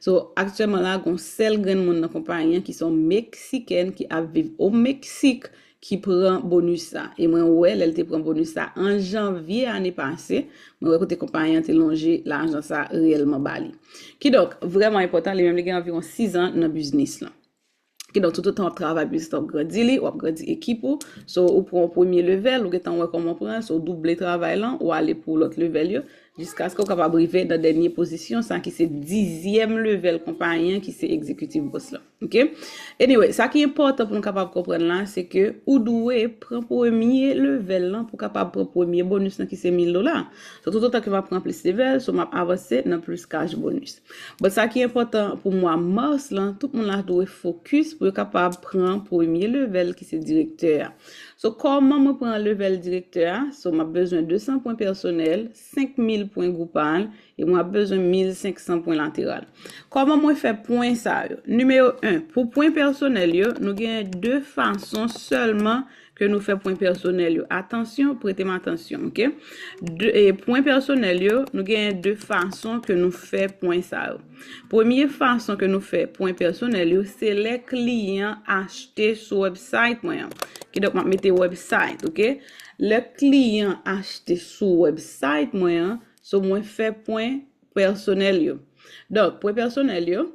So, aktyèlman la, gon sèl grenn moun nan konpayi an ki se yon Meksikèn ki ap viv o Meksik ki pran bonus sa. E mwen wè, lè l te pran bonus sa an janvye ane pase, mwen wè kote konpayi an te lonje lajan sa reyèlman ba li. Kidonk, vrèman enpòtan, li menm li gen anviwon sis an nan biznis lan. Kidonk, toutotan w ap travay, biznis lan w ap grandi li, w ap grandi ekip ou. So, ou pran yon premye level, ou gentan wè kòman w pran l, so, w double travay lan, ou ale pou lòt level yo, jiskaske w kapab rive nan dènye pozisyon sa ki se dizyèm level konpayi an, ki se egzekitif bòs lan. Oke? Anyway, sa ki enpòtan pou nou kapab konprann la, se ke ou dwe pran premye level lan pou kapab pran premye bonus lan ki se mil dola. So, toutotan ke m ap pran plis level, so m ap avanse nan plis cash bonus. But sa ki enpòtan pou mwa mas lan, tout moun la dwe fokis pou yo kapab pran premye level ki se direktè a. So, kòman mwen pran level direktè a? So, m ap bezwen de san pwen pèsonèl, senk mil pwen Groupal, e mwen ap bezwen mil senk san pwen lateral. Kòman mwen fè pwen sa yo? Nimewo en, pou pwen pèsonèl yo, nou genyen de fason sèlman ke nou fè pwen pèsonèl yo. Atansyon, prete m atansyon, oke? De, e, pwen pèsonèl yo, nou genyen de fason ke nou fè pwen sa yo. Premye fason ke nou fè pwen pèsonèl yo, se lè kliyan achte sou website mwen an. Kidonk, m ap mete website, oke? Lè kliyan achte sou website mwen an, so mwen fè pwen pèsonèl yo. Donk, pwen pèsonèl yo,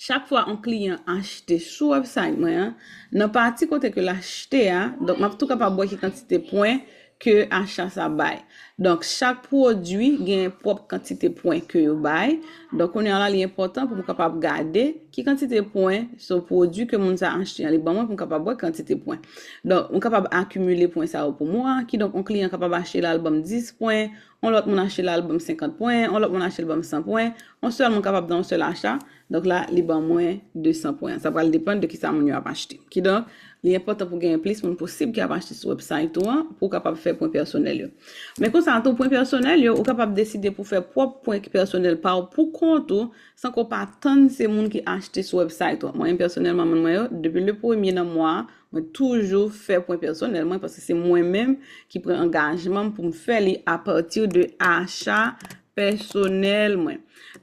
chak fwa yon kliyan achte sou website mwen an, nan pati kote ke l achte a, donk m ap tou kapab wè ki kantite pwen ke acha sa bay. Donk, chak pwodui gen pwòp kantite pwen ke yo bay. Donk, kounye a la, li enpòtan pou m kapab gade ki kantite pwen, so, pwodui ke moun sa achte an, li ban mwen pou m kapab wè kantite pwen. Donk, m kapab akimile pwen sa yo pou mwa. Kidonk, yon kliyan kapab achte l, l ban m dis pwen, yon lòt moun achte l, l ban m senkant pwen, yon lòt moun achte l, l ban m san pwen. Yon sèl moun kapab nan yon sèl acha. Donk la, li ban mwen de san pwen. Sa pral depann de kisa moun yo ap achte. Kidonk, li enpòtan pou genyen plis moun posib ki ap achte sou website ou an pou w kapab fè pwen pèsonèl yo. Men konsa tou, pwen pèsonèl yo, ou kapab deside pou fè pwòp pwen pèsonèl pa w pou kont ou, san ke w pa tann se moun ki achte sou website ou an. Mwen menm pèsonèlman, moun mwen yo, depi le premye nan mwa a, mwen toujou fè pwen pèsonèl mwen, paske se mwen menm ki pran angajman m pou m fè li apati de acha pèsonèl mwen.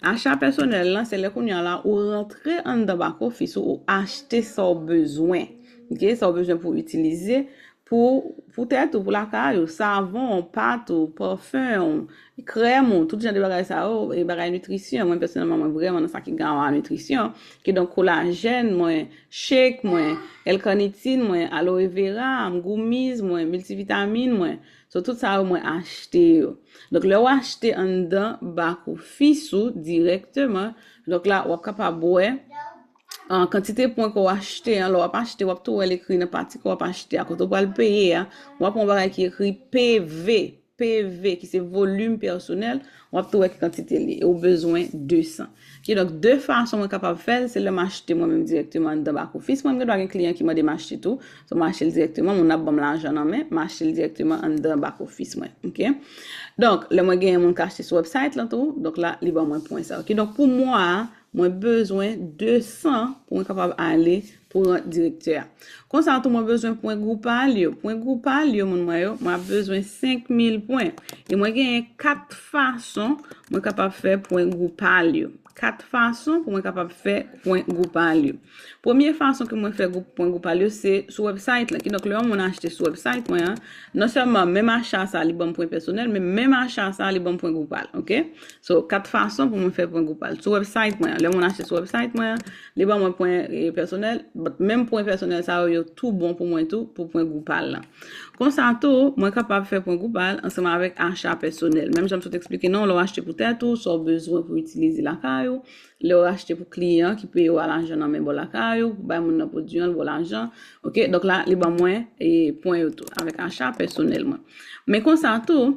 Acha pèsonèl lan, se lè kounye a la, ou rantre anndan back office ou, ou achte sa w bezwen. Oke, sa w bezwen pou w itilize, pou, pou tèt ou, pou lakay ou, savon, pat ou, pafen ou, krèm ou, tout jan de bagay sa yo, e bagay nitrisyon. Mwen, pèsonèlman, mwen vrèman nan sa ki gen a nitrisyon. Kidonk, kolajèn mwen, shake mwen, L-carnitine mwen, aloe vera, gummies mwen, miltivitamin mwen. So, tout sa yo, mwen achte yo. Donk, lè w achte anndan back office ou dirèkteman, donk la, w ap kapab wè, ah, kantite pwen ke w achte an, lè w ap achte, w ap tou wè l ekri nan pati ke w ap achte a, kote w pral peye a, w ap wè yon bagay ki ekri P V, P V, ki se volim pèsonèl, w ap tou wè ki kantite li, e ou bezwen de san. Kidonk, de fason mwen kapab fè l, se lè m achte mwen menm dirèkteman anndan back office mwen, m gen dwa gen kliyan ki mande m achte tou, so m achte l dirèkteman, moun nan ap ban m lajan nan men, m achte l dirèkteman anndan back office mwen, oke? Donk, lè mwen genyen moun k achte sou website lan tou, donk la, li ban mwen pwen sa yo. Kidonk, pou mwa a, mwen bezwen de san pou mwen kapab ale pou rant direktè a. Konsa tou, mwen bezwen pwen Groupal yo. Pwen Groupal yo, moun mwen yo, mwen ap bezwen senk mil pwen. E mwen genyen kat fason mwen kapab fè pwen Groupal yo. Kat fason pou mwen kapab fè pwen Groupal yo. Premye fason ke mwen fè gwoup, pwen Groupal yo, se sou website lan. Kidonk, lè yon moun achte sou website mwen an, non sèlman menm acha sa, li ban m pwen pèsonèl, men menm acha sa, li ban m pwen Groupal, oke? So, kat fason pou mwen fè pwen Groupal. Sou website mwen an, lè moun achte sou website mwen an, li ban mwen pwen, eh, pèsonèl, but menm pwen pèsonèl sa yo, yo tou bon pou mwen tou, pou pwen Groupal lan. Konsa tou, mwen kapab fè pwen Groupal ansanm avèk acha pèsonèl. Menm jan m sot eksplike nou, lè w achte pou tèt ou, sa w bezwen pou itilize lakay ou, lè w achte pou kliyan ki peye w a lajan nan men bò lakay ou, pou bay moun nan pwodui an, l ba w lajan. Oke, donk la, li ban mwen, eh, pwen yo tou, avèk acha pèsonèl mwen. Men konsa tou,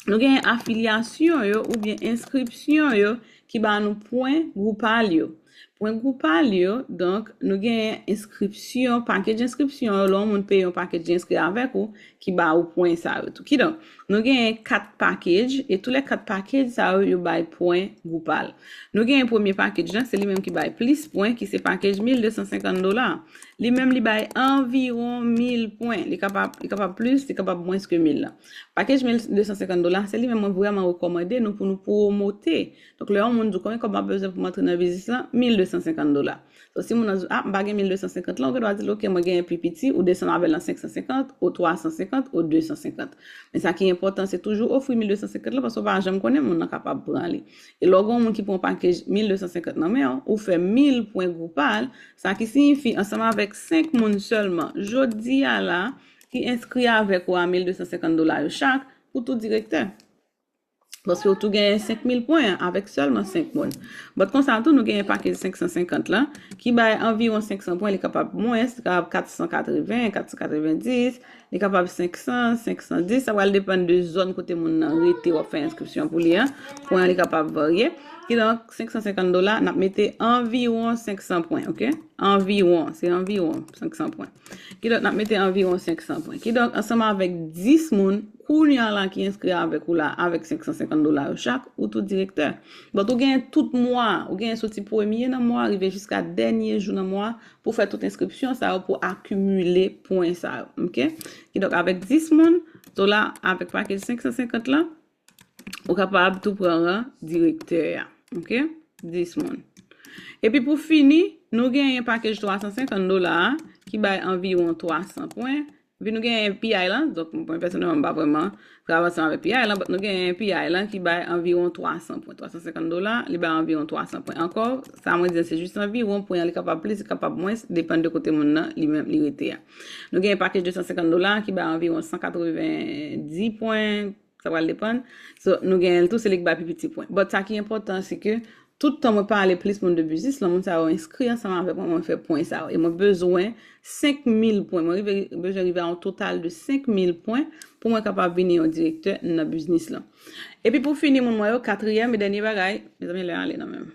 nou genyen afilyasyon yo oubyen enskripsyon yo ki ba nou pwen Groupal yo. Pwen Groupal yo, donk, nou genyen enskripsyon, package enskripsyon yo, lè yon moun peye yon package, li enskri avèk ou, ki ba ou pwen sa yo tou. Kidonk, nou genyen kat package, e tou lè kat package sa yo, yo bay pwen Groupal. Nou genyen premye package la, se li menm ki bay plis pwen, ki se package mil de san senkant dola. Li menm, li bay anviwon mil pwen. Li kapab, li kapab plis, li kapab mwens ke mil la. Package mil de san senkant dola, se li menm mwen vrèman rekòmande nou pou nou pwomote. Donk, lè yon moun di w konbyen kòb m ap bezwen pou m antre nan biznis lan, mil de san senkant dola. So, si moun nan di w, a, m pa gen mil de san senkant lan, ou gen dwa di l, oke, mwen genyen pi piti, ou desann avè l nan senk san senkant, ou twa san senkant, ou de san senkant. Men sa ki enpòtan, se toujou ofri mil de san senkant lan, paske w pa janm konnen moun nan kapab pran li. E lè w gen yon moun ki pran yon package mil de san senkant nan men w, ou fè mil pwen Groupal, sa ki siyifi, ansanm avèk senk moun sèlman, jodi a la, ki enskri avèk ou a mil de san senkant dola yo chak, pou tou direktè. Paske w tou genyen senk mil pwen avèk sèlman senk moun. But konsa tou, nou genyen package senk san senkant lan, ki bay anviwon senk san pwen, li kapab mwens, li kapab kat san katreven, kat san katrevendis, li kapab senk san, senk san dis, sa pral depann de zòn kote moun nan rete, w ap fè enskripsyon pou li an, pwen an li kapab varye. Kidonk, senk san senkant dola, n ap mete anviwon senk san pwen, oke? Anviwon, se anviwon senk san pwen. Kidonk, n ap mete anviwon senk san pwen. Kidonk, ansanm avèk dis moun, kounye a la ki enskri avèk ou la, avèk senk san senkant dola yo chak, ou tou direktè. But ou genyen tout mwa, ou genyen soti premye nan mwa, rive jiska dènye jou nan mwa, pou fè tout enskripsyon sa yo, pou akimile pwen sa yo, oke? Kidonk, avèk dis moun, so la, avèk package senk san senkant lan, ou kapab tou pran ran direktè a, oke? Dis moun. Epi pou fini, nou genyen package twa san senkant dola a, ki bay anviwon twa san pwen. Epi nou genyen P I lan, donk mwen pèsonèlman m pa vrèman travay ansanm avèk P I lan, but nou genyen P I lan ki bay anviwon twa san pwen. Twa san senkant dola, li bay anviwon twa san pwen. Ankò, sa mwen di an, se jis anviwon, pwen an li kapab plis, li kapab mwens, depann de kote moun nan li menm li rete a. Nou genyen package de san senkant dola ki bay anviwon san katrevenndis pwen, sa pral depann. So, nou genyen l tou, se li k bay pi piti pwen. But sa ki enpòtan, se ke tout tan mwen pale plis moun de biznis lan, moun sa yo enskri ansanm avèk mwen, mwen fè pwen sa yo. E mwen bezwen senk mil pwen. Mwen rive, bezwen rive a yon total de senk mil pwen pou mwen kapab vini yon direktè nan biznis lan. Epi pou fini, moun mwen yo, katriyèm e dènye bagay, mezanmi, lè ale nan menm.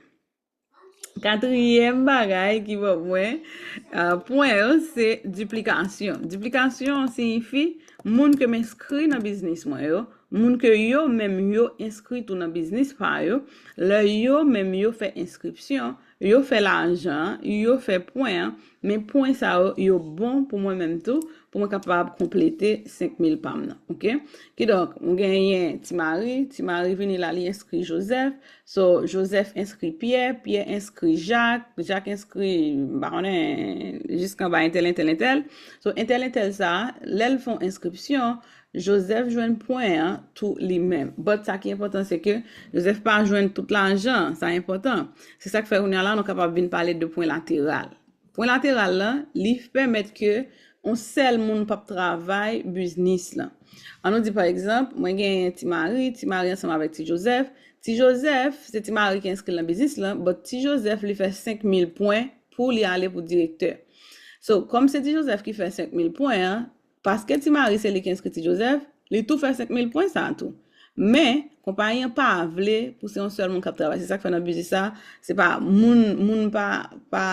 Katriyèm bagay ki ban mwen, ah, pwen yo, se diplikasyon. Diplikasyon siyifi moun ke m enskri nan biznis mwen yo, moun ke yo menm yo enskri tou nan biznis pa yo, lè yo menm yo fè enskripsyon, yo fè lajan an, yo fè pwen an, men pwen sa yo, yo bon pou mwen menm tou, pou mwen kapab konplete senk mil pa m nan, oke? Kidonk, mwen genyen Ti Mari, Ti Mari vini la, li enskri Joseph, so, Joseph enskri Pierre, Pierre enskri Jacques, Jacques enskri, m pa konnen, jiskanba entèl, entèl, entèl. So, entèl, entèl sa, lè l fè yon enskripsyon, Joseph jwenn pwen an tou li menm. But sa ki enpòtan, se ke Joseph pa jwenn tout lajan, sa enpòtan. Se sa k fè kounye a la, nou kapab vin pale de pwen lateral. Pwen lateral lan, li pèmèt ke yon sèl moun p ap travay biznis lan. An nou di, pa egzanp, mwen genyen Ti Mari, Ti Mari ansanm avèk Ti Joseph. Ti Joseph, se Ti Mari ki enskri l nan biznis lan, but Ti Joseph, li fè senk mil pwen pou li ale pou direktè. So, kòm se Ti Joseph ki fè senk mil pwen an, paske Ti Mari se li ki enskri Ti Joseph, li tou fè senk mil pwen sa a tou. Men, konpayi an pa vle pou se yon sèl moun k ap travay. Se sa k fè nan biznis sa, se pa moun, moun pa, pa,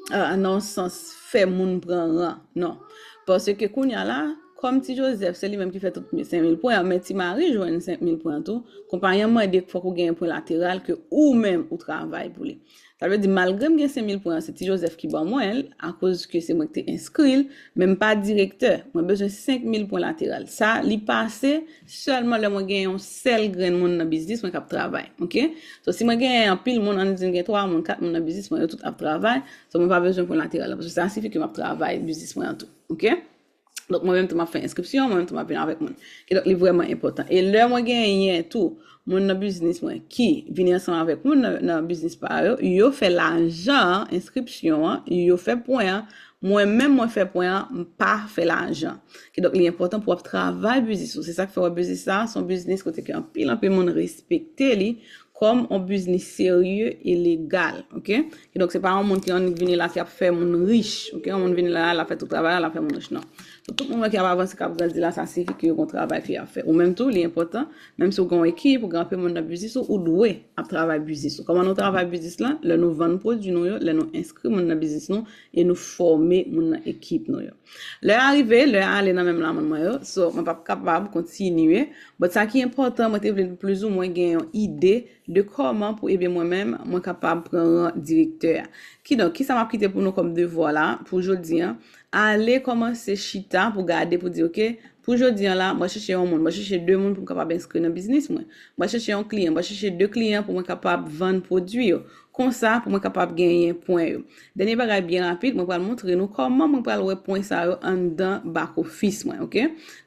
euh, nan yon sans, fè moun pran ran. Non. Paske kounye a la, kòm Ti Joseph, se li menm ki fè tout senk mil pwen an, men Ti Mari jwenn senk mil pwen an tou, konpayi an mande fòk ou genyen pwen lateral ke ou menm ou travay pou li. Sa vle di, malgre m gen senk mil pwen an, se Ti Joseph ki ban mwen l, akoz ke se mwen ki te enskri l, men m pa direktè. Mwen bezwen senk mil pwen lateral. Sa, li pase sèlman lè mwen gen yon sèl grenn moun nan biznis mwen k ap travay, oke? So, si mwen gen anpil moun, ann di m gen twa moun, kat moun nan biznis mwen, yo tout ap travay, so mwen pa bezwen pwen lateral la, paske sa sifi ke m ap travay biznis mwen an tou, oke? Donk, mwen menm tou m ap fè enskripsyon, mwen menm tou m ap vin avèk moun. Kidonk, li vrèman enpòtan. E lè mwen genyen tou moun nan biznis mwen ki vini ansanm avèk moun nan, nan biznis pa yo, yo fè lajan an, enskripsyon an, yo fè pwen an, mwen menm mwen fè pwen an, m pa fè lajan. Kidonk, li enpòtan pou w ap travay biznis ou. Se sa k fè w wè biznis sa, se yon biznis kote ke anpil, anpil moun respekte li, kòm yon biznis serye e legal, ok? Kidonk, se pa yon moun ki annik vini la ki ap fè moun rich, ok? Yon moun vini la, l ap fè tout travay la, l ap fè moun rich, non. So, tout moun wè ki ap avanse, k ap grandi la, sa siyifi ke yo gen yon travay ke y ap fè. Ou menm tou, li enpòtan, menm si w gen yon ekip, ou gen anpil moun nan biznis ou, ou dwe ap travay biznis ou. Kòman nou travay biznis lan? Lè nou vann pwodui nou yo, lè nou enskri moun nan biznis nou, e nou fòme moun nan ekip nou yo. Lè a rive, lè a ale nan men lamann mwen yo, so mwen p ap kapab kontinye. But sa ki enpòtan, mwen te vle plizoumwen gen yon ide de kòman pou ede mwen menm, mwen kapab pran ran direktè a. Kidonk, kisa m ap kite pou nou kòm devwa la, pou jodi a? Ale kòmanse chita pou gade, pou di, ok, pou jodi a la, mwen chèche yon moun, mwen chèche de moun pou m kapab enskri nan biznis mwen. Mwen chèche yon kliyan, mwen chèche de kliyan pou mwen kapab vann pwodui yo. Konsa, pou mwen kapab genyen pwen yo. Dènye bagay byen rapid, mwen pral montre nou kòman mwen pral wè pwen sa yo anndan back office mwen, ok?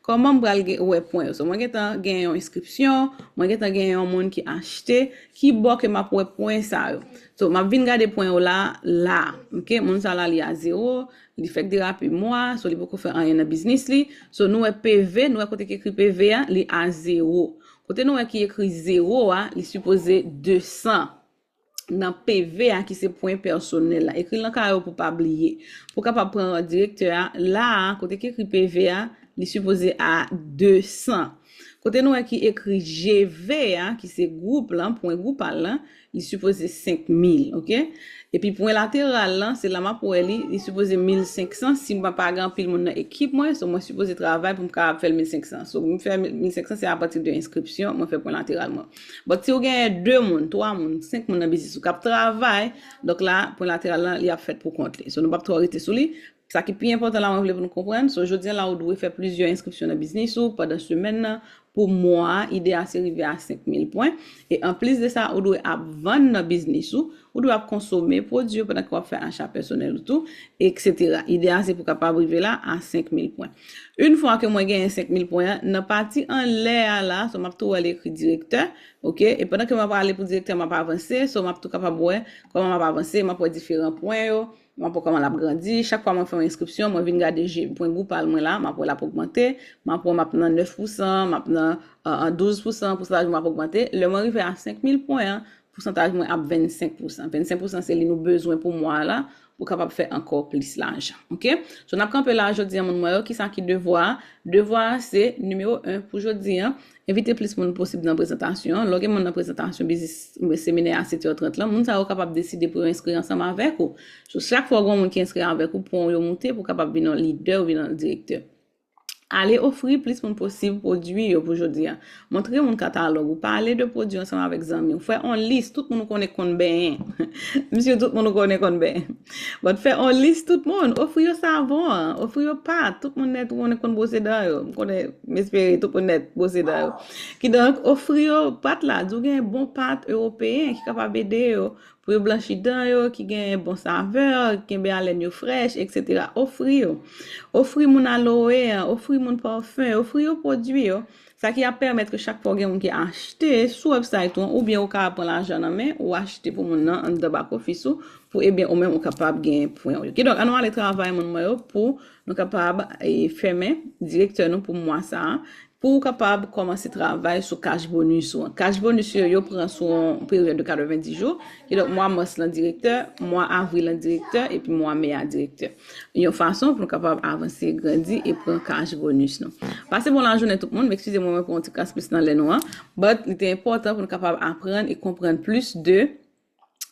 Kòman mwen pral gen, wè pwen yo. So, mwen gentan gen yon enskripsyon, mwen gentan gen yon moun ki achte, ki bò ke m ap wè pwen sa yo. So, m ap vin gade pwen yo la, la, ok? Moun sa la, li a zewo, li fèk derape mwa, so li poko fè anyen nan biznis li. So, nou wè P V, nou wè kote ki ekri P V a, li a zewo. Kote nou wè ki ekri zewo a, li sipoze de san. Nan P V a ki se pwen pèsonèl la. Ekri l nan kaye w pou w pa bliye. Pou w kapab pran ran direktè a, la a, kote ki ekri P V a, li sipoze a de san. Kote nou wè ki ekri G V a, ki se gwoup lan, pwen gwoup al lan, li sipoze senk mil, ok? Epi pwen lateral lan, se la m ap wè li, li sipoze mil senk san. Si mwen pa gen anpil moun nan ekip mwen, so mwen sipoze travay pou m kapab fè l mil senk san. So, mwen fè mil senk san, se apati de enskripsyon, mwen fè pwen lateral mwen. But si w genyen de moun, twa moun, senk moun nan biznis ou k ap travay, donk la, pwen lateral lan, li ap fèt pou kont li. So, nou p ap twò rete sou li. Sa ki pi enpòtan la, mwen vle pou nou konprann, so, jodi a la, ou dwe fè plizyè enskripsyon nan biznis ou pandan semèn nan. Pou mwa a, ide a se rive a senk mil pwen. E anplis de sa, ou dwe ap vann nan biznis ou, ou dwe ap konsome pwodui yo pandan ke w ap fè acha pèsonèl ou tou, etsetera. Ide a se pou kapab rive la a senk mil pwen. Yon fwa ke mwen genyen senk mil pwen an, nan pati anlè a la, so m ap tou wè li ekri direktè, ok? E pandan ke m ap ale pou direktè, m ap avanse, so m ap tou kapab wè kòman m ap avanse, m ap wè diferan pwen yo, m ap wè kòman l ap grandi. Chak fwa mwen fè yon enskripsyon, mwen vin gade je-, pwen gwoup al mwen la, m ap wè l ap ogmante, m ap wè m ap nan nèf pousan, m ap nan, euh, douz pousan, pousantaj mwen ap ogmante. Lè mwen rive a senk mil pwen an, pousantaj mwen ap vennsenk pousan. Vennsenk pousan se li nou bezwen pou mwa la, pou kapab fè ankò plis lajan. Ok? So, n ap kanpe la jodi a, moun mwen yo, kisa ki devwa a? Devwa a se, nimewo en pou jodi a, envite plis moun posib nan prezantasyon an. Lè w gen moun nan prezantasyon biznis, seminè a sèt è trant lan, moun sa yo kapab deside pou yo enskri ansanm avèk ou. So, chak fwa w gen yon moun ki enskri avèk ou, pwen w yo moute pou w kapab vin yon lidè ou vin yon direktè. Ale ofri plis moun posib pwodui yo pou jodi a. Montre moun katalòg ou, pale de pwodui ansanm avèk zanmi w. Fè yon lis, tout moun ou konnen konn benyen. M si tout moun ou konnen konn benyen. But fè yon lis tout moun, ofri yo savon an, ofri yo pat, tout moun nèt ou konnen konn bwose dan yo. M konnen, m espere tout moun nèt bwose dan yo. Kidonk, ofri yo pat la, di w gen bon pat ewopeyen ki kapab ede yo pou yo blanchi dan yo, ki gen bon savè, ki kenbe alèn yo frèch, etsetera. Ofri yo. Ofri moun aloe an, ofri moun pafen, ofri yo pwodui yo. Sa ki ap pèmèt ke chak fwa w gen moun ki achte sou website ou an, oubyen ou ka pran lajan nan men, ou achte pou moun nan anndan back office ou, pou ebyen ou menm ou kapab gen pwen w yo. Kidonk, ann nou ale travay moun mwen yo pou nou kapab, e, fèmen direktè nou pou mwa sa a. Pou w kapab kòmanse travay sou cash bonus ou an. Cash bonus yo, yo pran sou yon peryòd de katrevenndis jou. Kidonk, mwa mas lan direktè, mwa avril lan direktè, epi mwa me a direktè. Yon fason pou nou kapab avanse, grandi e pran cash bonus nou. Pase bon lajounen tout moun, m eskize mwen, mwen pran yon ti kras plis nan lè nou an. But, li te enpòtan pou nou kapab aprann e konprann plis de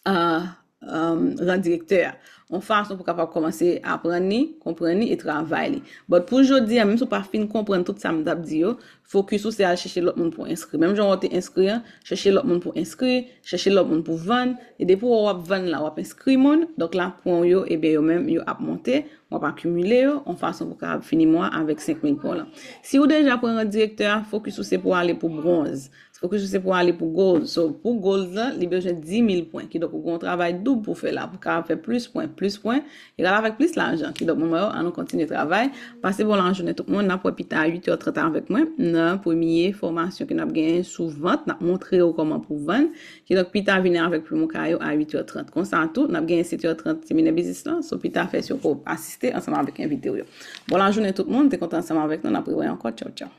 ah, um, ran direktè a. Yon fason pou kapab kòmanse aprann li, konprann li e travay li. But pou jodi a, menm si w pa fin konprann tout sa m t ap di yo, fokis ou se al chèche lòt moun pou enskri. Menm jan w te enskri an, chèche lòt moun pou enskri, chèche lòt moun pou vann. E depi w wè w ap vann la, w ap enskri moun. Donk la, pwen w yo, ebyen yo menm, yo ap monte, w ap akimile yo, yon fason pou kapab fini mwa avèk senk mil pwen lan. Si w deja pran ran direktè a, fokis ou se pou ale pou bwonz. Fokis ou se pou ale pou gold. So, pou gold lan, li bezwen dis mil pwen. Kidonk, ou gen yon travay doub pou fè la. Pou kapab fè plis pwen, plis pwen, egal avèk plis lajan. Kidonk, moun mwen yo, ann nou kontinye travay. Pase bon lajounen tout moun. N ap wè pita a uit è trant avèk mwen. Nan premye fòmasyon ke n ap genyen sou vant, n ap montre w kòman pou vann. Kidonk, pita vini avèk plim ou kaye w a uit è trant. Konsa tou, n ap genyen sèt è trant seminè biznis lan. So, pita fè si w ko asiste ansanm avèk envite w yo. Bon lajounen tout moun. Te kontan ansanm avèk nou. N ap rewè ankò. Tchaw, tchaw.